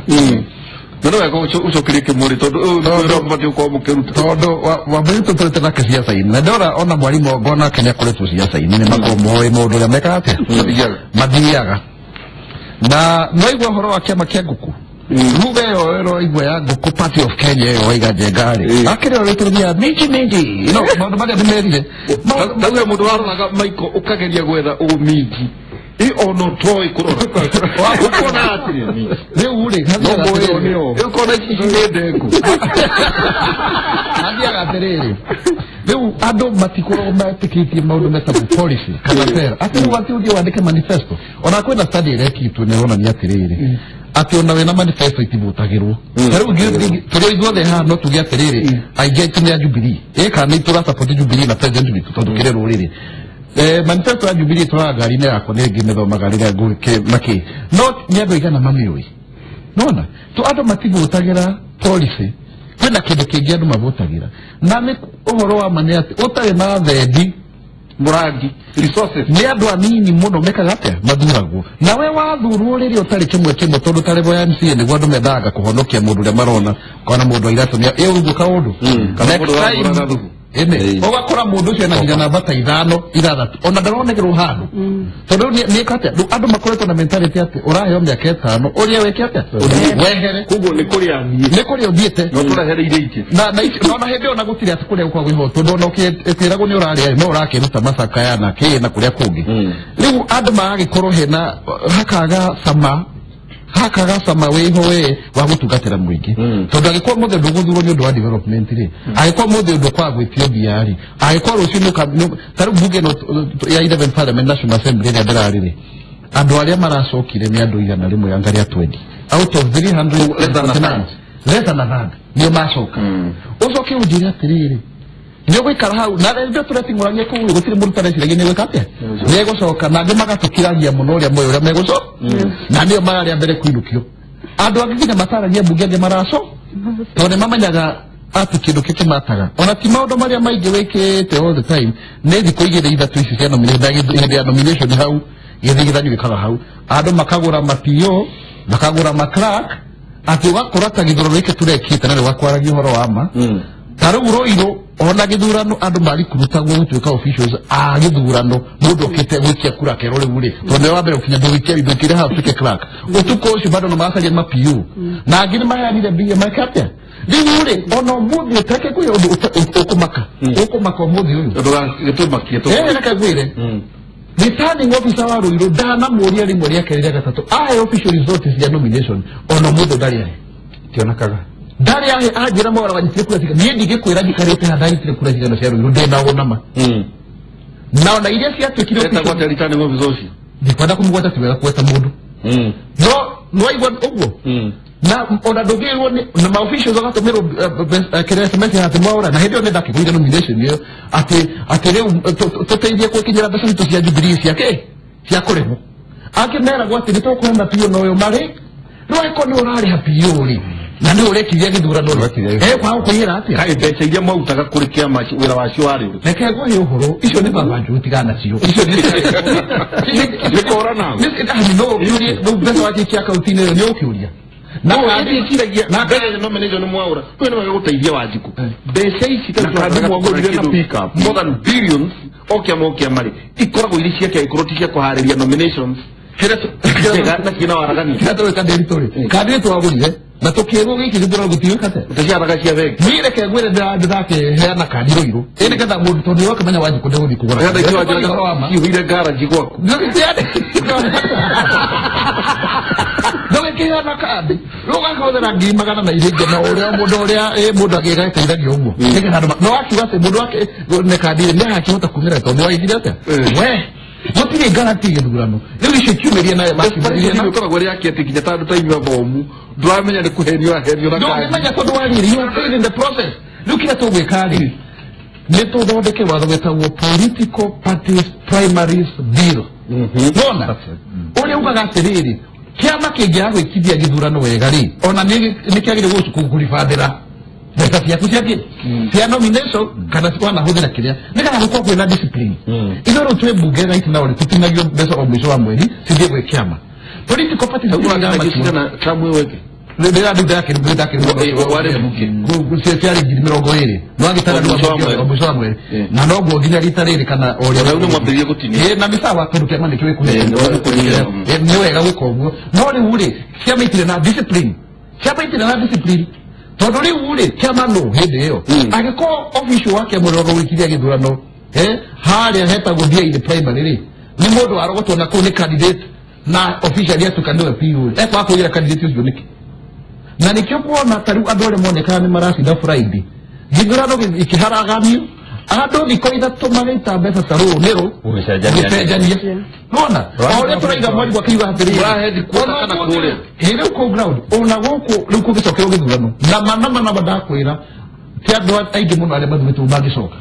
na no wega ũcokerie kĩmũrĩ tondũ ũyũ mũbatiĩ gũkorwo mũkĩruta tondũ Wambui tũtũrĩte nake ciaca-inĩ na ndora ona mwarimũ ngona Kenya kũrĩtwo ciaca-inĩ nĩ makorwo moĩ maũndũ ũrĩa mekaga atĩa mathiaga na nĩwaigua ũhoro wa kĩama kĩa ngũkũ ruga ĩyo ĩroigua ya ngũkũ Party of Kenya ĩyo waiga Njenga rĩ akĩrĩ o rĩtũ rĩthiaga minji minji no maũndũ marĩa nĩmerire tauge mũndũ waroraga Michael ũkageria gwetha ũminji I ono toĩ kũrora ũkona atĩrĩ rĩu rĩ ũkona ici nĩ ndengũ hathiaga atĩrĩrĩ rĩu andũ matikoragwo metĩkĩtie maũndũ metagwo policy kana sera atĩ rĩu atĩ ũthiĩ wandĩke manifesto ona kwĩna study ĩrekĩtwo nĩ ĩronania atĩrĩrĩ atĩ ona wĩna manifesto itivutagĩrwo ta rĩu tũrĩ ithuothe haha no tuge atĩrĩrĩ aingĩ aitũ nĩ a Jubilee ĩ kana nĩ tũrasupport Jubilee na president witũ tondũ kĩrĩ rũrĩrĩ manifesto ya Jubilee twara ngari-inĩ yakwa nĩ ngĩmĩthomaga rĩrĩa ngũkĩ no nĩ andũ aigana mamĩũĩ nona to andũ mativutagĩra policy kwĩna kĩndũ kĩngĩ andũ mavutagĩra na nĩ ũhoro wa ma nĩ atĩ ũtarĩ na thendi mũrangi resources nĩ andũ anini mũno mekaga atĩa mathuragwo nawe wathurwo rĩrĩa ũtarĩ kĩmwe kĩmwe tondũ ta level ya MCA nĩguo andũ mendaga kũhonokia mũndũ ũrĩa marona kana mũndũ wa iratũ nĩ ũguo kaũndũ kana mũndũ wagũraga thubu Ene ugakora mundu ucio na nginya namba ta ithano ithathatu ona ndaronegerwo handu tondu ni katia andu makoretwo na mentality ati uraheo miaka ĩtano uria weke atia wehere koguo ni kuria thiĩ ni kuria uthiĩte no tũrehereire itĩ na na hĩndĩ ĩyo na gũtirĩ atĩ kũrĩa gũkoragwo kwĩho tondũ ona ũkĩragwo nĩ ũrarĩa no ũrakĩruta macakaya na kĩ na kũrĩa kũngĩ rĩu andũ magagĩkorwo hena hakaga cama wĩho we wa gũtungatĩra mũingĩ tondũ angĩkorwo mũthĩ ndũgũthurwo nĩ ũndũ wa development rĩ angĩkorwo mũthĩ ũndũ kwaga gwĩtio mbia rĩ angĩkorwo rũciũ ta rĩu mbunge ĩno ya 11 Parliament National Assembly ĩrĩa ndĩrarĩ rĩ andũ arĩa maracokire nĩ andũ 100 anga rĩa 20 out of 300 less than a third nĩo macoka ũcoke ũnjĩre atĩrĩrĩ nĩ ũgũikara hau na rĩrĩa tũreting'ũrania kũu gũtirĩ mũndũ ũtareciragia nĩ gwĩka atĩa nĩegũcoka na angĩ magatũkiragia mũno ũrĩa moĩ ũrĩa megũcoka na nĩo mararĩa mbere kũinũkio andũ angĩ nginya mataragia mbunge angĩ maraco tondũ nĩ mamenyaga atĩ kĩndũ kĩkĩ mataga ona ti maũndũ marĩa maingĩ wĩkĩte all the time nĩ thikũ igĩrĩ ithatũ ici cia hĩndĩ ya nomination hau gĩthigithanio gĩkaga hau andũ makagũra mapio makagũra macrack atĩ ũgakora ta gĩthurano gĩkĩ tũrekĩte na rĩu ũhoro wa ma ta rĩu Ruiru ona gĩthurano andũ marikurutagwo gũtuĩka officials a gĩthurano mũndũ okĩte gwĩkia kura kerwo rĩu rĩ tondũ nĩwe wa mbere gũkinya ndũgĩkĩre hau ũtuĩke clerk ũtukũ ũcio bado no maracaria ma-PU na angĩ nĩ maheanire mbia meke atĩa rĩu rĩ ona ũmũthĩ ũteke kwĩ ũndũ ũkũmaka ũkũmaka ũmũthĩ ũyũ gĩtũmakie reke ngwĩre returning officer wa Ruiru ndanamũria rĩmwe rĩa kerĩ rĩa gatatũ ahe official results cia nomination ona ũmũthĩ ndarĩ ahe tionekaga ndarĩ ahe anjĩra mawara wanyitire kura cigana niĩ ndingĩkwĩra njikarĩte haha ndanyitire kura cigana cia Ruiru ndĩ na ũnama na ona iria ciatuĩkire returning officer ũcio ndikwenda kũmũgweta ti wega kũgweta mũndũ no nĩwaigua ũguo na ona ndũngĩrwo na ma officials agatũmĩrwo kĩrĩa SMS atĩ mwaũra na hĩndĩ ĩyo nĩndakĩgũire nomination ĩyo atĩ atĩ rĩu tũteithie gwĩkinyĩra mbeca citũ cia Jubilee cia kĩ cia kũrĩhwo angĩ meragwo atĩ nĩtũkũheana PO na ũyũ marĩ rĩu angĩkorwo nĩ ũrarĩha PO rĩ na nĩ ũrekirie gĩthurano rĩ kwaga gũkũiyĩra atĩa kaĩ mbeca iria mwautaga kũrĩ kĩama wĩra wacio warĩ ũrĩkũ reke ngũhe ũhoro icio nĩ baba njũĩ tigana nacio icio nĩ kora nawe no ũkĩũrie rĩu mbeca wacikia akaunti-inĩ ĩyo nĩ ũkĩũria na ndĩciragia mbeca cia nomination nĩ mwaũra ũyũ nĩ wega gũteithia Wanjikũ mbeca ici ta more than billions o kĩama o kĩama rĩ ikoragwo irĩ ciake angĩkorwo ti cia kũharĩria nominations njega na ciĩna waragania kĩrĩa tũreka ndĩritũ rĩ kandi nĩ twagũrire na tũkĩrwo gĩkĩ gĩthurano gũtiũĩka atĩa ũteciaraga cia bengi niĩ reke ngwĩre ndĩrakĩheana kandi Ruiru ĩ nĩgetha mũndũ tondũ nĩũrakĩmenya Wanjikũ ndĩgũthiĩ kũgũra ciihũire ngaraji gwaku ndũgĩkĩheana kandi rĩu ũgakĩhũthĩra ngiri magana na irĩngĩ na ũrĩa mũndũ ũrĩa mũndũ agĩgateithagio ũguo nĩgetha andũ no akiuga atĩ mũndũ wake nĩ kandi rĩ nĩagakĩhota kumĩra tondũ nĩwaigire atĩa we gũtirĩ guarantee gĩthurano rĩu icio kiumĩrie nayo makiumĩrie na ũkoragwo ĩrĩ yake atĩ nginya ta andũ ta inyuĩ athomu ndũramenya nĩ kũhenio ũrahenio na kandi ndũngĩmenya tondũ wa rĩrĩ you are still in the process rĩu kĩrĩa tũgwĩka rĩ nĩ tũthondeke watho wĩtagwo political parties primaries bill wona ũrĩa ugaga atĩrĩrĩ kĩama kĩngĩaga gwĩkithia gĩthurano wega rĩ ona nĩ kĩagĩrĩirwo gũkũribandĩra mbeca ciaku cia kĩ cia nomination kana wanahũthĩra kĩrĩa nĩgetha gũkorwo kwĩna discipline ithuĩ rĩu twĩ mbunge right now rĩ tũtinagio mbeca o mũico wa mweri cithiĩ gwĩ kĩama political parties ciarĩ 20,000 no agĩtara mũico wa mweri na noguo nginya rita rĩrĩ kana ũrĩa na nĩ sawa tondũ kĩama nĩkĩo gĩkũhe nĩ wega gwĩka ũguo no rĩu rĩ ciama itirĩ na discipline ciama itirĩ na discipline tondũ rĩu rĩ kĩama nũ hĩndĩ ĩyo angĩkorwo official wa kĩama ũrĩa ũgũikiria gĩthurano harĩa hetagwo DI primary rĩ nĩ mũndũ warogotwo na kũu nĩ candidate na officially atuĩka nĩwe PO ekwaga kũiyĩra candidate ũcio nĩkĩ na nĩkĩo kuona ta rĩu andũ arĩa monekaga nĩ maracinda Friday gĩthurano gĩkĩharaganio andũ thikũ ithatũ magĩita mbeca ta rũũ nĩ rũ gũcenjania nona o ũrĩa tũraiga mwarimũ akiuga atĩrĩrĩ rĩu kũu ground ona gũkũ rĩu kũngĩcokerwo gĩthurano nama nama nama ndakwĩra ti andũ aingĩ mũno arĩa mathurĩtwo mangĩcoka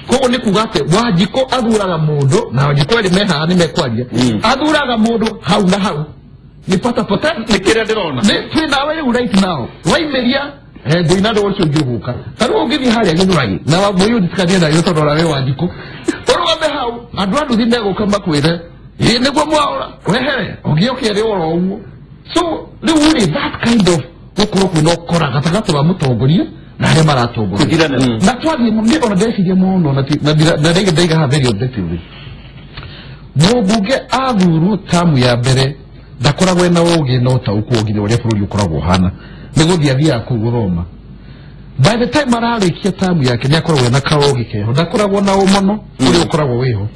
koguo nĩ kuga atĩ Wanjikũ athuraga mũndũ na Wanjikũ erĩ me haha nĩ mekwaria athuraga mũndũ hau na hau nĩ pata pata nĩ kĩrĩa ndĩrona nĩ twĩ nawe rĩu right now waimĩria thĩna ndũ ũcio ũngĩ ũgũka ta rĩu ũngĩthiĩ harĩa Gĩthũrai na mũyũ nditikanie nayo tondũ ona we Wanjikũ ũrũgame hau andũ a nduthi megũka makwĩre ĩ nĩguo mwaũra wehere ũngĩ ũkĩere oro ũguo so rĩu rĩ that kind of gũkorwo kwĩna ũkora gatagatĩ wa mũtongoria na arĩa maratongoria na twathiĩ nĩ ona ndeciria mũno na ndaiga haha very objectively mũmbunge athurwo tamu ya mbere ndakoragwo ena ũgĩ na ũtaũku nginya ũrĩa bũrũri ũkoragwo ũhana nĩ gũthiĩ athiaga kũu gũthoma by the time ararĩkia tamu yake nĩ akoragwo ena kaũgĩ keho ndakoragwo na ũmono ũrĩa ũkoragwo wĩho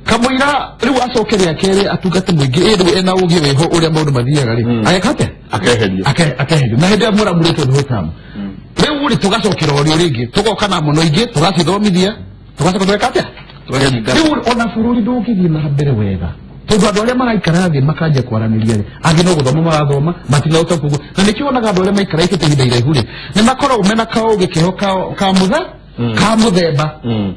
kamũira rĩu acoke rĩa kerĩ atungate mũingĩ ĩ rĩu ena ũgĩ wĩho ũrĩa maũndũ mathiaga rĩ ageka atĩa akeherio na hĩndĩ ĩrĩa mũramũrĩtwo nĩ tamu rĩu rĩ tũgacokera ũrĩa rĩngĩ tũgoka na mũno ingĩ tũgacithomithia tũgacoka tũgeka atĩa rĩu ona bũrũri ndũngĩthiĩ na mbere wega tondũ andũ arĩa maraikara thĩ makanjia kwaranĩria rĩ angĩ no gũthoma marathoma matina ũtaũku na nĩkĩo wonaga andũ arĩa maikarĩte ihinda iraihu rĩ nĩ makoragwo mena kaũgĩ keho ka mũthemba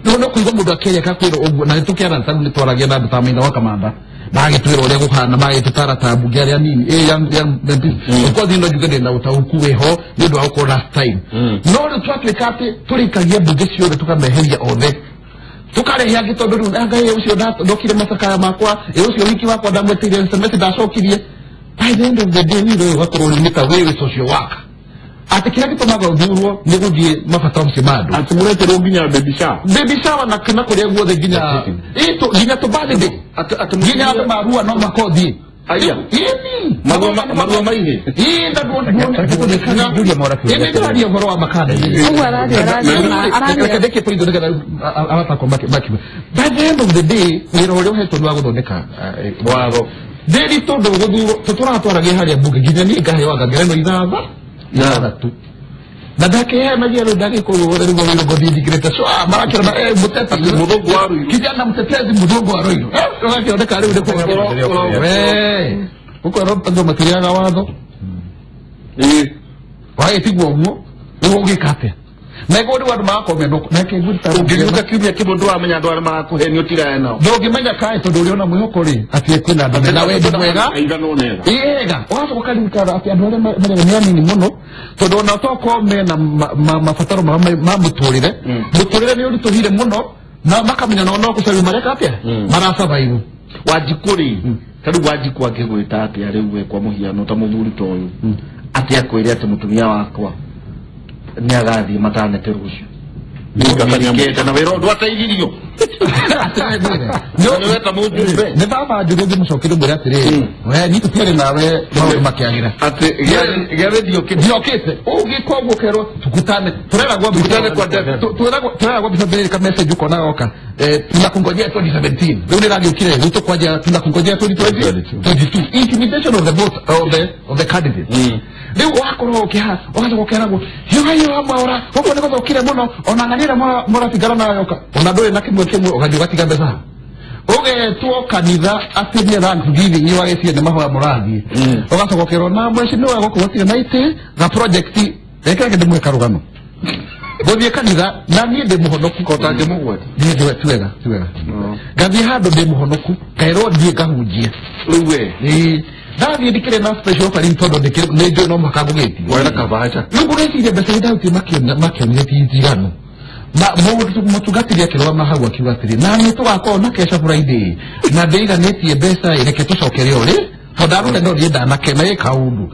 rĩu no kũigua mũndũ akĩaria akakwĩra ũguo na nĩtũkĩara tarĩu nĩtwaragia na andũ ta Maina wa Kamanda magĩtwĩra ũrĩa gũhana magĩtũtara ta mbunge arĩa nini of course no njuge ndĩna ũtaũku wĩho nĩ ũndũ wa gũkorwo last time no rĩu twatuĩka atĩ tũrĩkagia mbunge ciothe tũkameheria othe tukarehe angĩ tondũ rĩu anga ĩ ũcio ndokire macakaya makwa ĩ ũcio wiki wakwa ndamwĩtĩire SMS ndacokirie by the end of the day rĩu ũgakorwo rĩu nĩ ta wĩ social worker atĩ kĩrĩa gĩtũmaga ũthurwo nĩ gũthiĩ mabata macio ma andũ atĩ mũreterwo nginya baby shower baby shower na kũrĩa guothe nginya nginya tũ birthday nginya andũ marua no makothiĩ aya ĩni marua maihĩ ĩ ndĩraria ũhoro wa makanda ũguo araria reke point nĩgetha abatakwa makiuga by the end of the day wĩra ũrĩa ũhetwo nĩ wa gũthondeka watho ndĩri tondũ gũthurwo tũratwaragia harĩa mbunge nginya niĩ ngaheo anga ngerenwa ithathatũ na ndakĩheanagia rĩu ndagĩkũrwo rĩu rĩu ngũthiĩ njikĩrĩte cwa marakĩona mũteti mũthũngũ wa Ruiru kijana mtetezi mũthũngũ wa Ruiru ũgakĩoneka rĩu nĩ ũkwĩrwo andũ matirĩaga watho wagĩtigwo ũguo rĩu ũngĩka atĩa na iguo rĩu andũ magakorwo mena ũngĩgĩũka kiumia kĩmwe ndũramenya andũ arĩa marakũhenia ũtigane nao ndũngĩmenya kaĩ tondũ ũrĩ ona mwĩhoko rĩ atĩ kwĩna andũ mena wendi mwega ĩga ũgacoka ũkaririkana atĩ andũ arĩa marĩa nĩ anini mũno tondũ ona tokorwo mena mabataro ma mũtũrĩre mũtũrĩre nĩ ũritũhire mũno na makamenya nao no gũcaria mareka atĩa marasurvive Wanjikũ rĩ ta rĩu Wanjikũ angĩgwĩta atĩa rĩu we kwa mũhiano ta mũthuri ta ũyũ atĩ akwĩre atĩ mũtumia wakwa nĩ agathiĩ matanete rũciũ nĩkenda na wĩra ndwateithirio nĩweta mũjumbe nĩ baba Njũgũ ngĩmũcokeria mwĩre atĩrĩrĩ we niĩ tũtiarĩ nawe maũndũ makĩagĩra atĩ gĩathĩ ndiokĩte ũngĩka ũguo ũkerwo tukutane tũreragwo tũreragwo mbica mbere ka message ũkona goka tunakungojea 2017 rĩu nĩragĩũkire rĩu tũkwanjia tunakungojea 2022 intimidation of the vote of the candidate rĩu wakorwo ũkĩha ũgacoka ũkeragwo hiũha mwaũra gũkũ nĩ gũthũkire mũno ona ng'ania ĩrĩa mũratigana nayo ona ndũrĩ na kĩmwe kĩmwe ũgathiĩ ũgatiga mbeca ũgetwo kanitha atĩ nĩ thanksgiving wagĩciria nĩ mahoya mũrathiĩ ũgacoka ũkerwo na mheshimiwa gũkũ gũtirĩ na itĩ na project reke reke ndĩmũhe karũgano gũthiĩ kanitha na niĩ ndĩ mũhonoku kotangĩmũgwati ti wega ngathiĩ handũ ndĩ mũhonoku ngaĩrwo thiĩ ngahunjie rĩu we ndathiĩ ndikĩrĩ na special offering tondũ nĩ njũĩ no mũhaka ngũgĩtio wena kabacha rĩu ngũgĩciria mbeca iria ndarutire makĩonire ti njiganu na mũtungatĩri akĩrũgama hau akiuga atĩrĩ na nĩ tũgakorwo na kesha Friday na ndĩiganĩtie mbeca ĩ reke tũcokere ũrĩ tondũ ndaruta no niĩ ndanakena ĩ kaũndũ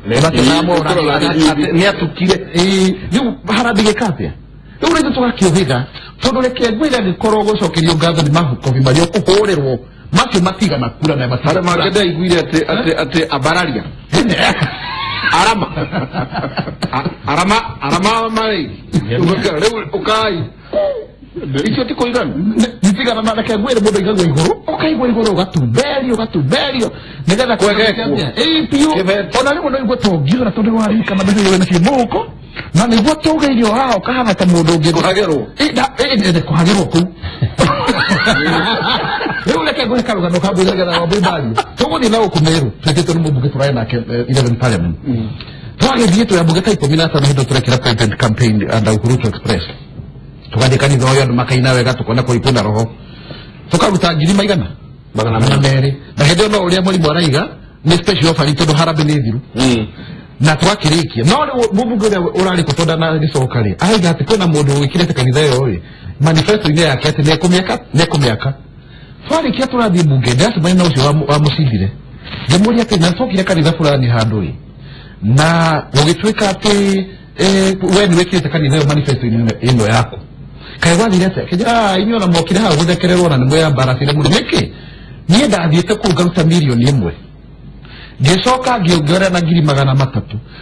nĩ atukire rĩu harambĩgĩka atĩa rĩu rĩngĩ tũgakĩũhĩga tondũ reke ngwĩre angĩkorwo gũcokerio ngatho nĩ makobi marĩa ũkũhũrĩrwo macio matigana kura na matigana harĩa mangĩ ndaiguire atĩ ambararia arama arama arama marĩ rĩu ũkai icio ti kũigana nitigana na reke ngwĩre mũndũ aigagwo igũrũ ũkaigwo igũrũ ũgatumberio ũgatumberio nĩgetha Kwegekwo. Ĩĩ biũ ona rĩmwe no igue tũngiũra tondũ nĩwarikana mbeca iria wĩnacio mũhuko na nĩguo tũgĩirio haha ũkahana ta mũndũ ũngĩ Kũhagĩrwo. Kũhagĩrwo kũu rĩu reke ngũhe karũgano ka mbũri nĩgetha wambũi mbario tũgũthiĩ na gũkũ Meru twĩtĩtwo nĩ mũmbunge tũraĩ nake 11 parliament twagĩthiĩ twĩ ambunge ta 15 hĩndĩ tũrekĩra president campaign under Uhuru Express tugathiĩ kanitha ũyũ andũ makaina wega tukona kũrĩ kwĩna roho tukaruta ngiri maigana magana merĩ na hĩndĩ ĩyo no ũrĩa mũrimũ araiga nĩ special offer tondũ harambee nĩ thiru na twakĩrĩkia no rĩu mũmbunge ũrĩa ũrarĩ kũ tondũ ndanagĩcoka rĩ araiga atĩ kwĩna mũndũ wĩkĩrĩte kanitha ĩyo rĩ manifesto-inĩ yake atĩ nĩekũmĩaka twarĩkia tũrathiĩ mbunge ndĩracemania na ũcio wamũcindire ngĩmũria atĩ na twokire kanitha fulani handũ ĩ na gũgĩtuĩka atĩ we nĩ wĩkĩrĩte kanitha ĩyo manifesto-inĩ ĩno yaku kaĩ gwathire atĩa kĩnjĩra inyuĩ ona mokire haha gũthekererwo na nĩ mwĩyambaracire mũno nĩkĩ niĩ ndathiĩte kũu ngaruta mirioni 1 ngĩcoka ngĩongerera na 300,000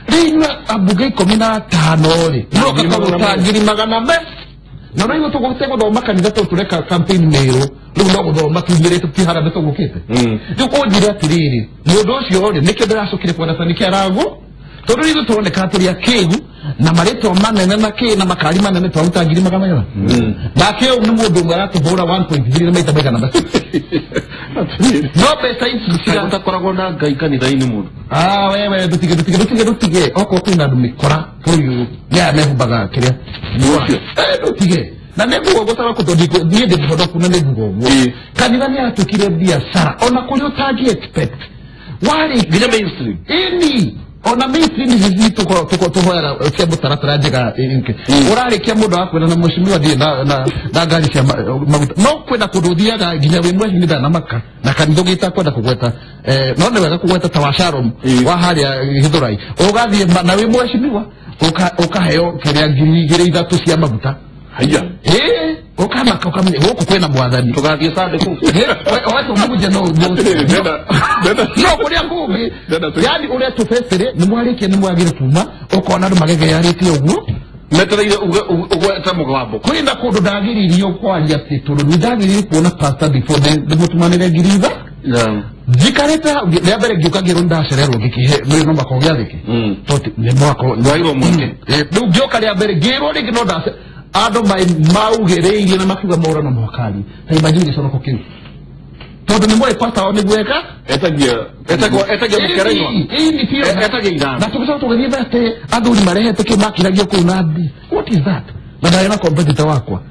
rĩu inyuĩ ambunge 15 rĩ mũroka kũruta 400,000 na no ithuĩ tũgũte gũthoma kanitha tondũ tũreka campaign mĩrũ rĩu no gũthoma tumĩrĩte tũtiharame tũgũkĩte rĩu ũnjĩre atĩrĩrĩ mũndũ ũcio rĩ nĩkĩo ndĩracokire kuona ta nĩkĩ aragwo tondũ ithuĩ tũroneka tũrĩ akĩgu na marĩtwa manene na kĩ na makari manene twaruta 400,000 nake ũyũ nĩ mũndũ ũmwe aratũhũra 1.3 na maita maigana no mbeca ici cirakoragwo na Ngai kanitha-inĩ mũndũ wewe ndũtige okorwo kwĩna andũ mĩkora bũrũri ũyũ nĩ aya mehumbaga kĩrĩa ndũtige na nĩguo gũtara kũndũ niĩ ndĩ mũhonoku na nĩnguga ũguo kanitha nĩ yatuĩkire biacara ona kũrĩa ũtangĩ expect warĩ nginya mainstream ĩni ona mainstream ici tũhoyaga cia mũtaratara njega ũrarĩkia mũndũ akwĩra na mheshimiwa thiĩ na ngari cia maguta no kwĩna kũndũ ũthiaga nginya wĩ mwehi ndanamaka na kanitha ũngĩ itakwenda kũgweta no nĩ wega kũgweta ta wa Sharon wa harĩa Gĩthũrai ũgathiĩ na wĩ mheshimiwa ũkaheo kĩrĩa 2,000 3,000 cia maguta haya ukamaka ukamenya gũkũ kwĩna mwathani tũgathiĩ Sunday kũu wetwo mũgũnja no no kũrĩa kũngĩ yani ũrĩa tũbecere nĩ mwarĩkia nĩ mwagĩre kuma ũkona andũ magegearĩte ũguo metereire ũgwete mũgambo kwĩna kũndũ ndagĩrĩirio kwaria atĩ tondũ nĩ ndagĩrĩire kuona pastor before ndĩmũtũmanĩre 1,000 njikarĩte hau rĩa mbere ngĩũka ngĩrwo nĩndacererwo ngĩkĩhe nĩ no makorwo gĩathĩke tondũ nĩ mwako wairwo mweke rĩu ngĩũka rĩa mbere ngĩrwo rĩngĩ no ndace andũ maugĩrĩirie na makiuga maũra no mũhaka ta imagine gĩconoko kĩu tondũ nĩ moĩ pastor wao nĩguo eka etagia mũkerenywa etagia ithano na tũgĩcoka tũgĩthiĩ atĩ athuri marehete kĩ makiragio kũu na mbi what is that na ndarĩ na competitor wakwa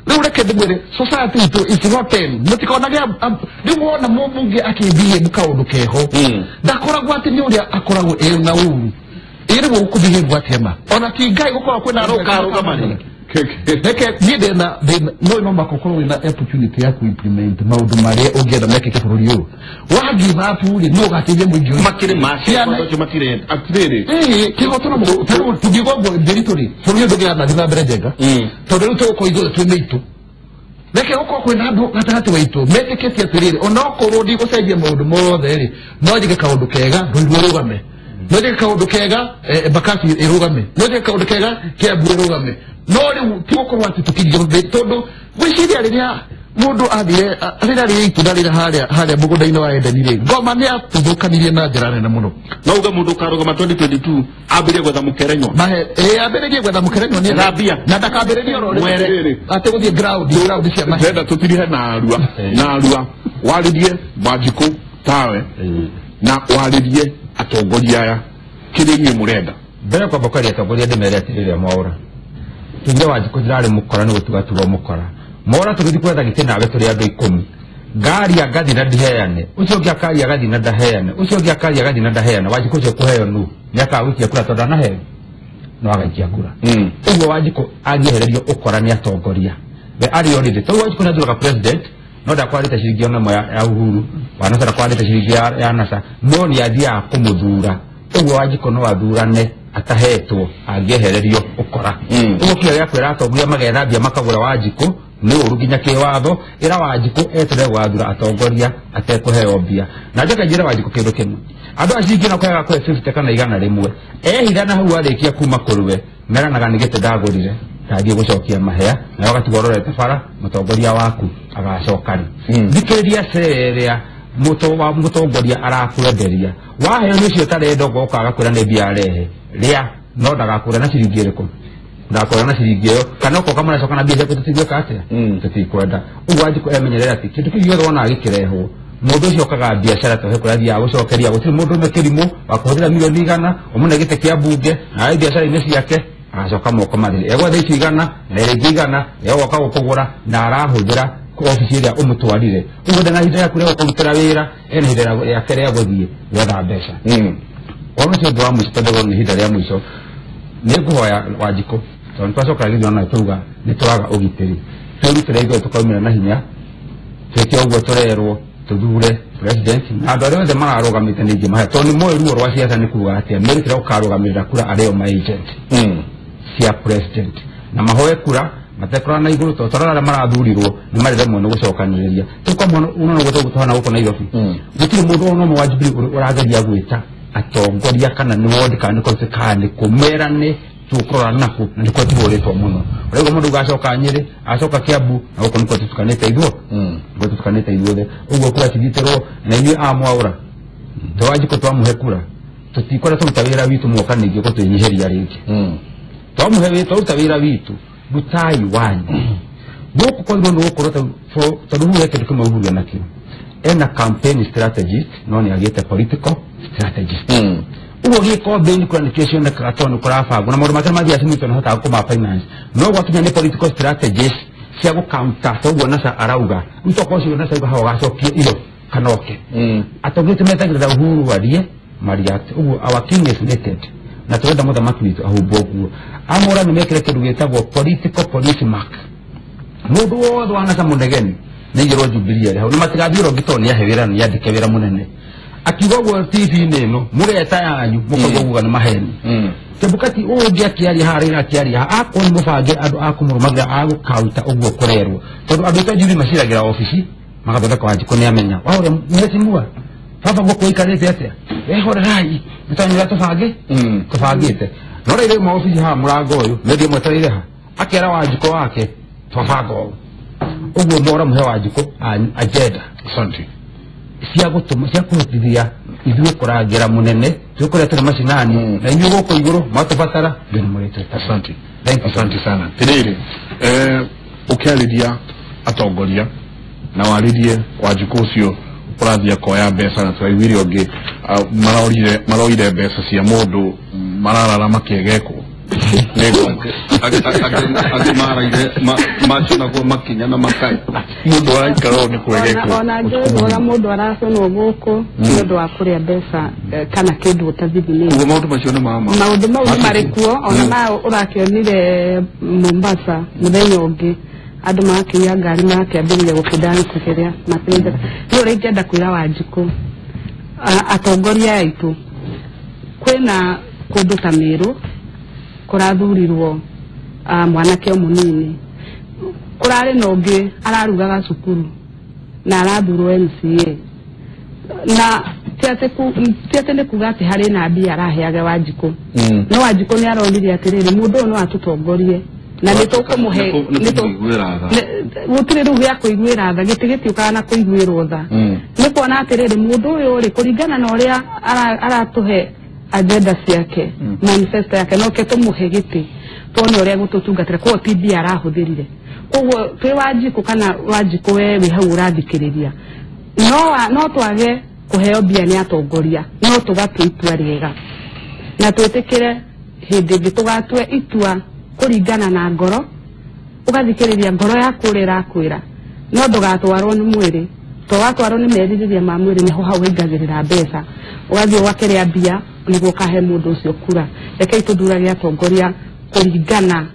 rĩu reke ndĩmwĩre society itũ is rotten mũtikonage rĩu wona mũmbunge akĩbehave kaũndũ keho ndakoragwo atĩ nĩ ũrĩa akoragwo ĩ na ũru ĩrĩ gũkũbehave atĩa ma ona ti Ngai gũkorwo kwĩna rũkarũgama rĩngĩ reke niĩ ndĩna no no makokorwo wĩna opportunity ya ku-implement maũndũ marĩa ũngĩenda mekĩke bũrũri ũyũ wa give up rĩ nĩ ũgateithia mũingĩ ũyũ makĩrĩ macio ũcio matirenda atĩrĩrĩ kĩhoto no tũngiuga ũguo ndĩritũ rĩ bũrũri ũyũ ndũngĩrathiĩ na mbere njega tondũ rĩu tũgũkorwo ithuothe twĩ mĩitũ reke gũkorwo kwĩna andũ gatagatĩ waitũ metĩkĩtie atĩrĩrĩ onokorwo ndigũcenjia maũndũ mothe rĩ no njĩke kaũndũ kega rũirũ rũgame no njĩke kaũndũ kega Embakasi ĩrũgame no njĩke kaũndũ kega Kiambu ĩrũgame no rĩu ti gũkorwo atĩ tũkĩingĩra tondũ gwĩciria rĩrĩa mũndũ athire rĩrĩa rĩrĩa itunda rĩrĩa harĩa mũgũnda-inĩ wa Edeni rĩ ngoma nĩ atuthũkanirie na njĩra nene mũno no uge mũndũ ũkarũgama 2022 ambĩrĩrie gwetha mũkerenywa ambĩrĩrie gwetha mũkerenywa nĩ Thambia. na ndakambĩrĩrie oro rĩrĩ atĩ gũthiĩ ground cia mahe ndĩrenda tũtirihe na arua warĩrie Wanjikũ tawe na warĩrie atongoria aya kĩrĩa inyuĩ mũrenda mbere kwamba kwaria atongoria ndĩmere atĩrĩrĩ mwaũra tugire Wanjikũ ndirarĩ mũkora nĩ gũtuga tuga mũkora mwaũra tũgĩthiĩ gwetha gĩtĩ nawe tũrĩ andũ 10 ngaria ngathi na ndiheane ũcio ũngĩ akaria agathi na ndaheane ũcio ũngĩ akaria agathi na ndaheane Wanjikũ ũcio kũheo nũ nĩ akagũikia kura tondũ ndanaheo no agaikia kura ũguo Wanjikũ angĩehererio ũkora nĩ atongoria we arĩ o rĩrĩ tondũ Wanjikũ nĩathuraga president no ndakwarĩte ciringi ona ĩmwe ya Uhuru wa NASA ndakwarĩte ciringi ya NASA no nĩ athiaga kũmũthura ũguo Wanjikũ no athurane atahetwo angĩehererio ũkora ũguo kĩrĩa gĩa kwĩra atongoria magethambia makagũra Wanjikũ nĩ ũru nginya kĩwatho ĩra Wanjikũ eterere gwathura atongoria atekũheo mbia na njoke njĩre Wanjikũ kĩndũ kĩmwe andũ acio ingĩ no kũheaga kũhe 50 kana 100 ehitha na hau arĩkia kuma kũrĩ we meranaga nĩ gĩtĩ ndagũrire ndathiĩ gũcokia mahea nawe ũgatigwo ũrorete bara mũtongoria waku agacoka rĩ thikĩrĩria cere ĩrĩa mũtongoria arakwenderia waheo nĩ ũcio ũtarenda ũgoka agakwĩra nĩ mbia arehe rĩa no ndagakũra na ciringi ĩrĩkũ ndakora na ciringi ĩyo kana ũkoka mũracoka na mbia ciaku tũtigwĩka atĩa tũtikwenda ũguo Wanjikũ emenyerere atĩ kĩndũ kĩu gĩothe wonaga gĩkĩrehwo mũndũ ũcio okaga biacara tondũ he kũrĩa athiaga gũcokeria gũtirĩ mũndũ ũmwe kĩrimũ wa kũhũthĩra milioni 100 ũmũne gĩtĩ kĩa mbunge na arĩ biacara-inĩ ciake agacoka moko matheri egwetha icio 100 na ĩrĩa ĩngĩ 100 egũgoka gũkũgũra na arahũthĩra obici ĩrĩa ũmũtwarire ũguo ndena ihinda rĩaku rĩa gũkũrutĩra wĩra ena ihinda rĩake rĩa gũthiĩ gwetha mbeca ona ũcio ũndũ wa mũico tondũ nĩ ihinda rĩa mũico nĩ ngũhoya Wanjikũ tondũ nĩ twacoka gĩthurano tũruga nĩ tũraga ũgitĩri twĩrutĩre ithuĩ tũkaumĩra na hinya twĩke ũguo tũrerwo Tuthure president na andũ arĩa othe mararũgamĩte nĩ ingĩmahe tondũ nĩ moĩ ruo rwa ciaca nĩ kuga atĩa merutĩra gũkarũgamĩrĩra kura arĩ o ma agent cia president na mahoe kura matekũrora na igũrũ tondũ tarora arĩa marathurirwo nĩ marĩremwo nĩ gũcokanĩrĩria tũkwa mũno ũno nĩguo tũhana gũkũ Nairobi gũtirĩ mũndũ ona ũmwe wa Jubilee ũrageria gwĩta atongoria kana nĩ ward kana nĩ constituency kana nĩ kũ merane tũkũrora naku na nĩkuo tũhũrĩtwo mũno ũraigua mũndũ ugacoka Nyĩrĩ acoka Kiambu na gũkũ nĩkuo tũtukanĩte ithuo nĩkuo tũtukanĩte ithuothe ũguo kura cigitĩrwo na inyuĩ a Mwaũra to Wanjikũ twamũhe kura tũtikwenda tũruta wĩra witũ mwoka ningĩ gũtwĩnyihĩria rĩngĩ twamũhe wĩra twaruta wĩra witũ rutai wanyu gũkũ kwagĩrĩirwo nĩ gũkorwo tondũ Uhuru he kĩndũ kĩmwe Uhuru enakĩo ena campaign strategist no nĩ agĩte political strategist uguo gĩkombe-inĩ kura nĩkĩo cionekaga tondũ nĩ kũrabangwo na maũndũ make mathiaga cimwitwo nĩ hotaga kũma finance no gwakinya nĩ political strategies cia gũcounter ta ũguo NASA arauga rĩu tokorwo ũcio NASA auga haha ũgacokia iro kana oke atongoria tũmetagĩrĩra Uhuru arie mariact ũguo our king is naked na tũrenda mũthamaki witũ ahumbwo nguo amũra nĩ mekĩre kĩndũ gĩtagwo political police mark mũndũ wothe wa NASA mũnegeni nĩ aigĩrwo Jubilee arĩ hau na matigathiĩ ũrĩa ũngĩ tondũ nĩ ahe wĩra na nĩ andĩke wĩra mũnene akiuga ũguo TV-inĩ ĩno mũgeta yanyu mũkaigua kuga nĩ maheni Chebukati ũyũ ũngĩ akĩaria haha Raila akĩaria haha akorwo nĩ mũbange andũ a kũmũrũmagĩrĩra a gũkaunta ũguo kũrerwo tondũ andũ aitũ a Jubilee maciragĩra obici magathondeka Wanjikũ nĩ amenya waũrĩa mheshimiwa baba gũkũ ũikarĩte atĩa wehorerai nĩtwanyũra tũbange tũbangĩte no Raila auma obici haha mũrango ũyũ media mwetereire ha akera Wanjikũ wake twabanga ũũ ũguo mora mũhe Wanjikũ agenda asante cia gũtũma cia kũhotithia ithuĩ kũrangĩra mũnene twĩ kũrĩa tũrĩ macinani na inyuĩ gũkũ igũrũ mwatũbatara ithuĩ nĩ mũrĩtwĩtaga. Asante. Asante sana tiriri ũkĩarĩria atongoria na warĩrie Wanjikũ ũcio ũrathiĩ akoya mbeca na tũraiguire ũngĩ maroire mbeca cia mũndũ mararara makĩegekwo angĩ maraire maconagwo makinya na makai mũndũ araikara ũũ nĩ kwegekwo ona njũĩ mũndũ araconwo gũkũ nĩ ũndũ wa kũrĩa mbeca kana kĩndũ ũtathithimĩte ũguo maũndũ macio nĩ ma ma maũndũ mau nĩ marĩ kuo ona ma ũrakĩonire Mombasa mũthenya ũngĩ andũ magakinya ngari magakĩambĩrĩria gũkĩdance kĩrĩa makĩrĩa nĩ ũrĩa ingĩenda kwĩra Wanjikũ atongoria aitũ kwĩna kũndũ ta Meru kũrathurirwo mwanake o mũnini kũrarĩ na ũngĩ ararugaga cukuru na arathurwo MCA na ti atĩ nĩ kuga atĩ harĩ na mbia araheage Wanjikũ no Wanjikũ nĩ aronire atĩrĩrĩ mũndũ ũyũ no atũtongorie na nĩ tũkũmũhe gũtirĩ rĩu gĩa kũiguĩra tha gĩtĩ gĩtiũkaga na kũiguĩrwo tha nĩ kuona atĩrĩrĩ mũndũ ũyũ rĩ kũringana na ũrĩa aratũhe agenda ciake manifesto yake no ke tũmũhe gĩtĩ tuone ũrĩa gũtũtungatĩra koguo ti mbia arahũthĩrire koguo twĩ Wanjikũ kana Wanjikũ we wĩ hau ũrathikĩrĩria no twage kũheo mbia nĩ atongoria no tũgatue itua rĩega na twĩtĩkĩre hĩndĩ ĩngĩ tũgatue itua kũringana na ngoro ũgathikĩrĩria ngoro yaku ũrĩa ĩrakwĩra no ndũgatwarwo nĩ mwĩrĩ to watwarwo nĩ merirĩria ma mwĩrĩ nĩho hau ũingagĩrĩra mbeca ũgathiĩ ũgakĩrĩa mbia nĩguo ũkahe mũndũ ũcio kura rekei tũthurage atongoria kũringana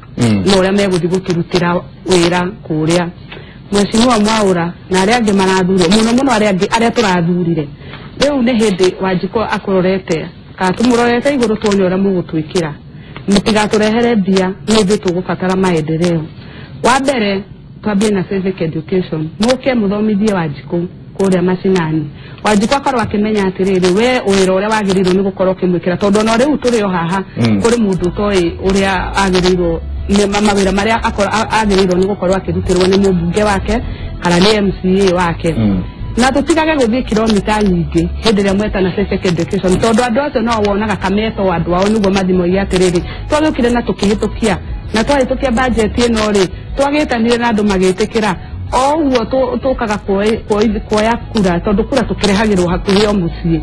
na ũrĩa megũthiĩ gũtũrutĩra wĩra kũrĩa Mheshimiwa Mwaũra na arĩa angĩ marathurwo mũno mũno arĩa angĩ arĩa tũrathurire rĩu nĩ hĩndĩ Wanjikũ akũrorete kana tũmũrorete igũrũ tuone ũrĩa mũgũtwĩkĩra mũtigatũrehere mbia nĩ ithuĩ tũgũbatara maendeleo wa mbere twambie na civic education mũke mũthomithie Wanjikũ kũrĩa macinani Wanjikũ akorwo akĩmenya atĩrĩrĩ we wĩra ũrĩa wagĩrĩirwo nĩ gũkorwo ũkĩmwĩkĩra tondũ ona rĩu tũrĩ o haha kũrĩ mũndũ ũtoĩ ũrĩa agĩrĩirwo mawĩra marĩa agĩrĩirwo nĩ gũkorwo akĩrutĩrwo nĩ mũmbunge wake kana nĩ MCA wake na tũtigage gũthiĩ kilomita nyingĩ hĩndĩ ĩrĩa mwetana civic education tondũ andũ acio no wonaga kametwo andũ ao nĩguo mathiĩ moige atĩrĩrĩ twagĩũkire na tũkĩhĩtũkia na twahĩtũkia bajeti ĩno rĩ twagĩtanire na andũ magĩtĩkĩra o ũguo tũkaga kuoya kura tondũ kura tũkĩrehagĩrwo hakuhĩ o mũciĩ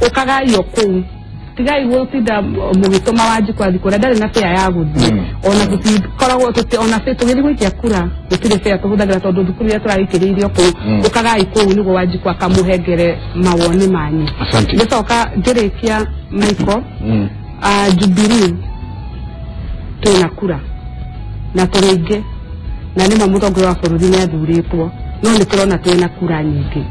ũkagayio kũu tigai gũtinda mũgĩtũma Wanjikũ athiĩ kũrĩa ndarĩ na bĩa ya gũthiĩ ona tũtikoragwo ona tũgĩthiĩ gũikia kura gũtirĩ bĩa tũhũthagĩra tondũ thukuru iria tũraikĩrĩirio kũu ũkagai kũu nĩguo Wanjikũ akamũhengere mawoni manyu. Ngĩcoka ngĩrĩkia Michael Jubilee twĩna kura na tũrĩ aingĩ na nĩma mũtongoria wa bũrũri nĩ athurĩtwo no nĩ tũrona twĩna kura nyingĩ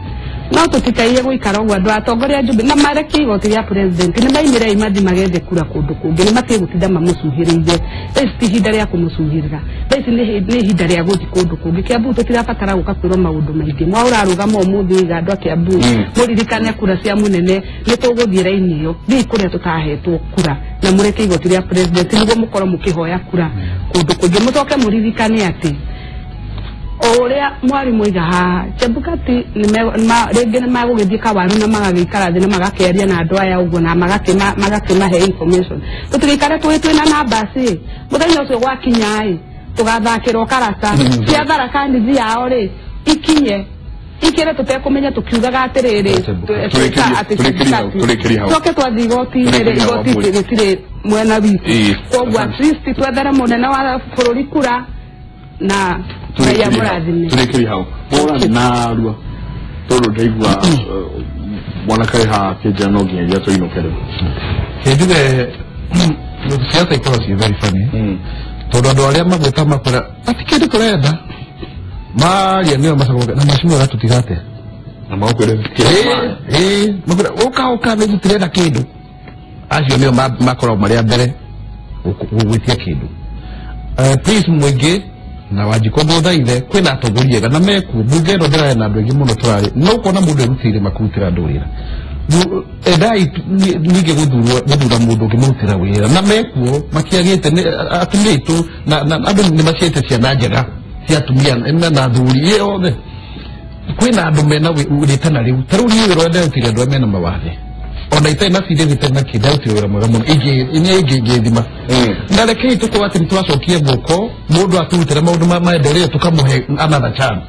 No tutikaire guikara uguo andu atongoria Jubilee na marekie igoti ria president ni maimire imathi magethe kura kundu kungi ni matie gutinda mamucuhiriire. Thaa ici ti ihinda ria kumucuhirira, thaa ici ni ihinda ria guthi kundu kungi. Kiambu tutirabatara guka kwirwo maundu maingi. Mwa urarugama umuthi iga andu a Kiambu muririkane kura cia munene ni tuguthie raini iyo thii kuria tutahetwo kura na mureke igoti ria president niguo mukorwo mukihoya kura kundu kungi. Mucoke muririkane ati uria mwarimu iga haha Chebukati rĩngĩ nĩ magũgĩthiĩ Kawaru na magagĩikara thĩ na magakĩaria na andũ aya ũguo na magakĩmahe information. Tũtigĩikare tũĩ twĩna numbers ĩ mũthenya ũcio gwakinya ĩ tũgathakĩrwo karata cia Tharaka Nithi yao rĩ ikinye ikĩre tũtekũmenya tũkiugaga atĩrĩrĩ tũke twathiĩ igoti-inĩ rĩ igoti rĩtirĩ mwena witũ. Koguo at least twethere mũnene wa bũrũri kura na turekeri hau bora narua tondu ndaigua mwanake haha akĩnjĩra no nginyagia tũinũke rĩu. Njuge siasa ikoragwo ciĩ very funny tondu andũ arĩa magwĩta makwĩra ati kĩndũ tũrenda maria nĩo macokaga na mheshimiwa aratũtiga atĩa na magũkwĩra makwĩra ũka ũka nĩ tũtirenda kĩndũ. Acio nĩo makoragwo marĩ a mbere gũgwĩtia kĩndũ. Please mũingĩ na Wanjikũ ndũthaithe kwĩna atongoria ega na mekuo mbunge ĩno ndĩrarĩ na andũ aingĩ mũno tũrarĩ no ũkona mũndũ erutĩire makurutĩra andũ wĩra. Endai ningĩ gũthura mũndũ ũngĩmũrutĩra wĩra na mekuo matiagĩte atumia aitũ na andũ nĩ maciarĩte ciana njega cia atumia na athuri othe. Kwĩna andũ mena rĩtana rĩu ta rĩu niĩ wĩra ũrĩa nderutĩire andũ arĩa mena mawathe ona itarĩ na cirĩthi itarĩ na kĩ ndarutire wĩra mwega mũno ingĩthima na rekei tũkorwo atĩ nĩtũracokia guoko mũndũ atũrutĩre maũndũ ma maendeleo tũkamũhe another chance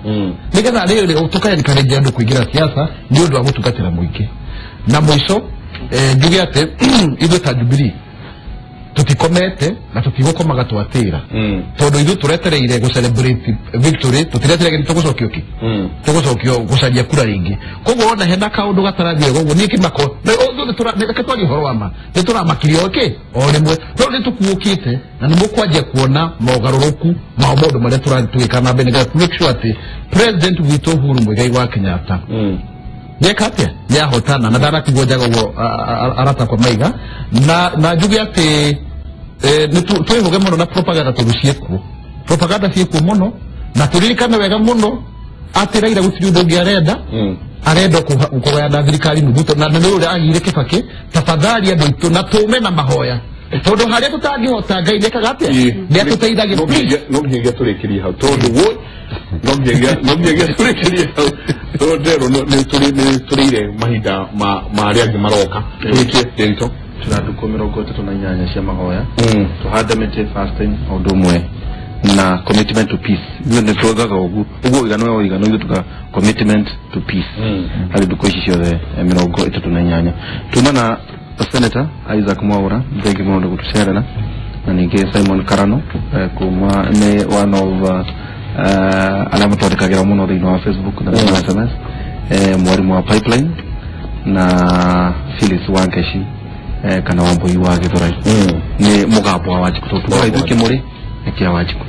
nĩgetha rĩrĩ tũka-encourage andũ kũingĩra siasa nĩ ũndũ wa gũtungatĩra mũingĩ. Na mũico njuge atĩ ithuĩ ta Jubilee tũtikomete na tũtigũkomaga twatĩra tondũ ithuĩ tũretereire gũ celebrate victory tũtiretereire nĩ tũgũcokio kĩ tũgũcokio gũcaria kura rĩngĩ. Koguo ona hena kaũndũ gatarathiĩ ũguo niĩ kĩmako reke twarie ũhoro wa ma nĩ tũramakirie kĩ o rĩmwe no nĩ tũkuũkĩte na nĩ mũkwanjia kuona mogarũrũku ma maũndũ marĩa tũrathiĩ tũgĩka na mbere nĩgetha make sure atĩ president witũ Uhuru Muigai wa Kenyatta nĩeka atĩa nĩahotana na ndanatigwo njaga ũguo arata kwa maiga na njuge atĩ twĩhũge mũno na propaganda tondũ ciĩkuo propaganda ciĩkuo mũno na tũririkane wega mũno atĩ Raila gũtirĩ ũndũ ũngĩ arenda arenda kũgayana thirikari nuthu na nĩ ũrĩa agire Kibaki. Tafadhali andũ aitũ na tũme na mahoya tondũ harĩa tũtangĩhota Ngai nĩekaga atĩa nĩatũteithagia. No nginyagia tũrĩkĩrie hau tondũ woi no nginyagia tũrĩkĩrie hau tondũ nderwo nĩ tũrĩire mahinda ma arĩa angĩ maroka. Tũrĩkie Nderitu. Tuna ndukũ 38 cia mahoya tũhande mĩtĩ fasting o ũndũ ũmwe na commitment to peace. Ithuĩ nĩ tugaga ũguo ũguo igano o igano ithuĩ tuga commitment to peace harĩ ndukũ ici ciothe 38. Tuma na Senator Isaac Mwaura thengi mũno nĩ gũtũcerera na ningĩ Simon Karano kuma nĩ one of arĩa matwandĩkagĩra mũno thĩinĩ wa Facebook na SMS, mwarimu wa Pipeline na Phyllis Wangeshi kana Wambui wa Githurai nĩ mũgambo wa Wanjikũ tondũ tugaga ithuĩ kĩmũrĩ nĩ kĩa Wanjikũ.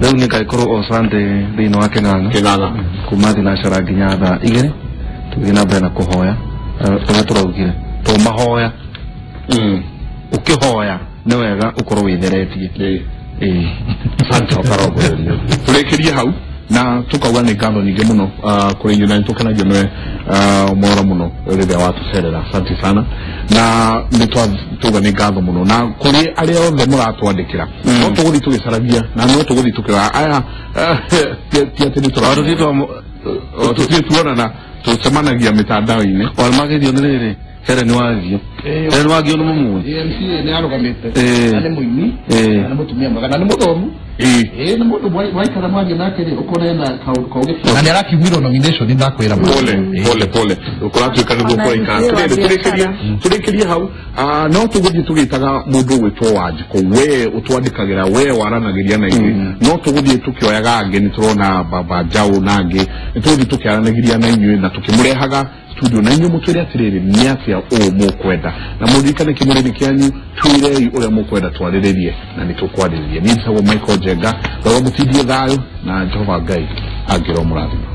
Rĩu nĩ ngagĩkorwo o Sunday thĩinĩ wa Kĩng'ang'a kuma thinacara nginya thaa 2 tũgĩthiĩ na mbere na kũhoya ũrĩa tũraugire to mahoya ũkĩhoya nĩ wega ũkorwo wĩtheretie. Asante tũrĩkĩrie hau na tukauga nĩ ngatho nyingĩ mũno kũrĩ inyuĩ na nĩtũkenagio nĩwe mwora mũno rĩrĩa watũcerera. Asante sana na nĩ twauga nĩ ngatho mũno na kũrĩ arĩa othe mũratwandĩkĩra no tũgũthiĩ tũgĩcaragia na no tũgũthiĩ tũkĩroraga aya ti atĩ nĩ tũthiĩ tuonana tũcemanagia mĩtandao-inĩ. Walmagerio nĩ rĩrĩ Helen Wangio Helen Wangio nĩ mũmũĩ MCA nĩ arũgamĩte na nĩ mũini na nĩ mũtumia mwega na nĩ mũthomu nĩ mũndũ waikara mwaria nake rĩ ũkona ena kaũndũ kogĩ na nĩ arakiumirwo nomination nĩ ndakwĩra pole pole pole ũratuĩka nĩguo kũraikara. Tũrĩkĩrie hau no tũgũthiĩ tũgĩtaga mũndũ ũgwĩtwo Wanjikũ we ũtwandĩkagĩra we waranagĩria na ithuĩ no tũgũthiĩ tũkĩoyaga angĩ nĩ tũrona Baba Njaũ na angĩ nĩ tũgũthiĩ tũkĩaranagĩria na inyuĩ na tũkĩmũrehaga studio na inyuĩ mũtwĩre atĩrĩrĩ nĩ atĩa ũũ mũkwenda na mũririkane kĩmũrĩni kĩanyu twĩrei ũrĩa mũkwenda twarĩrĩrie na nĩ tũkwarĩrĩria. Niĩ njĩtagwo Michael Njenga, Ngai mũtindie thayũ na Jehova Ngai angĩromũrathima.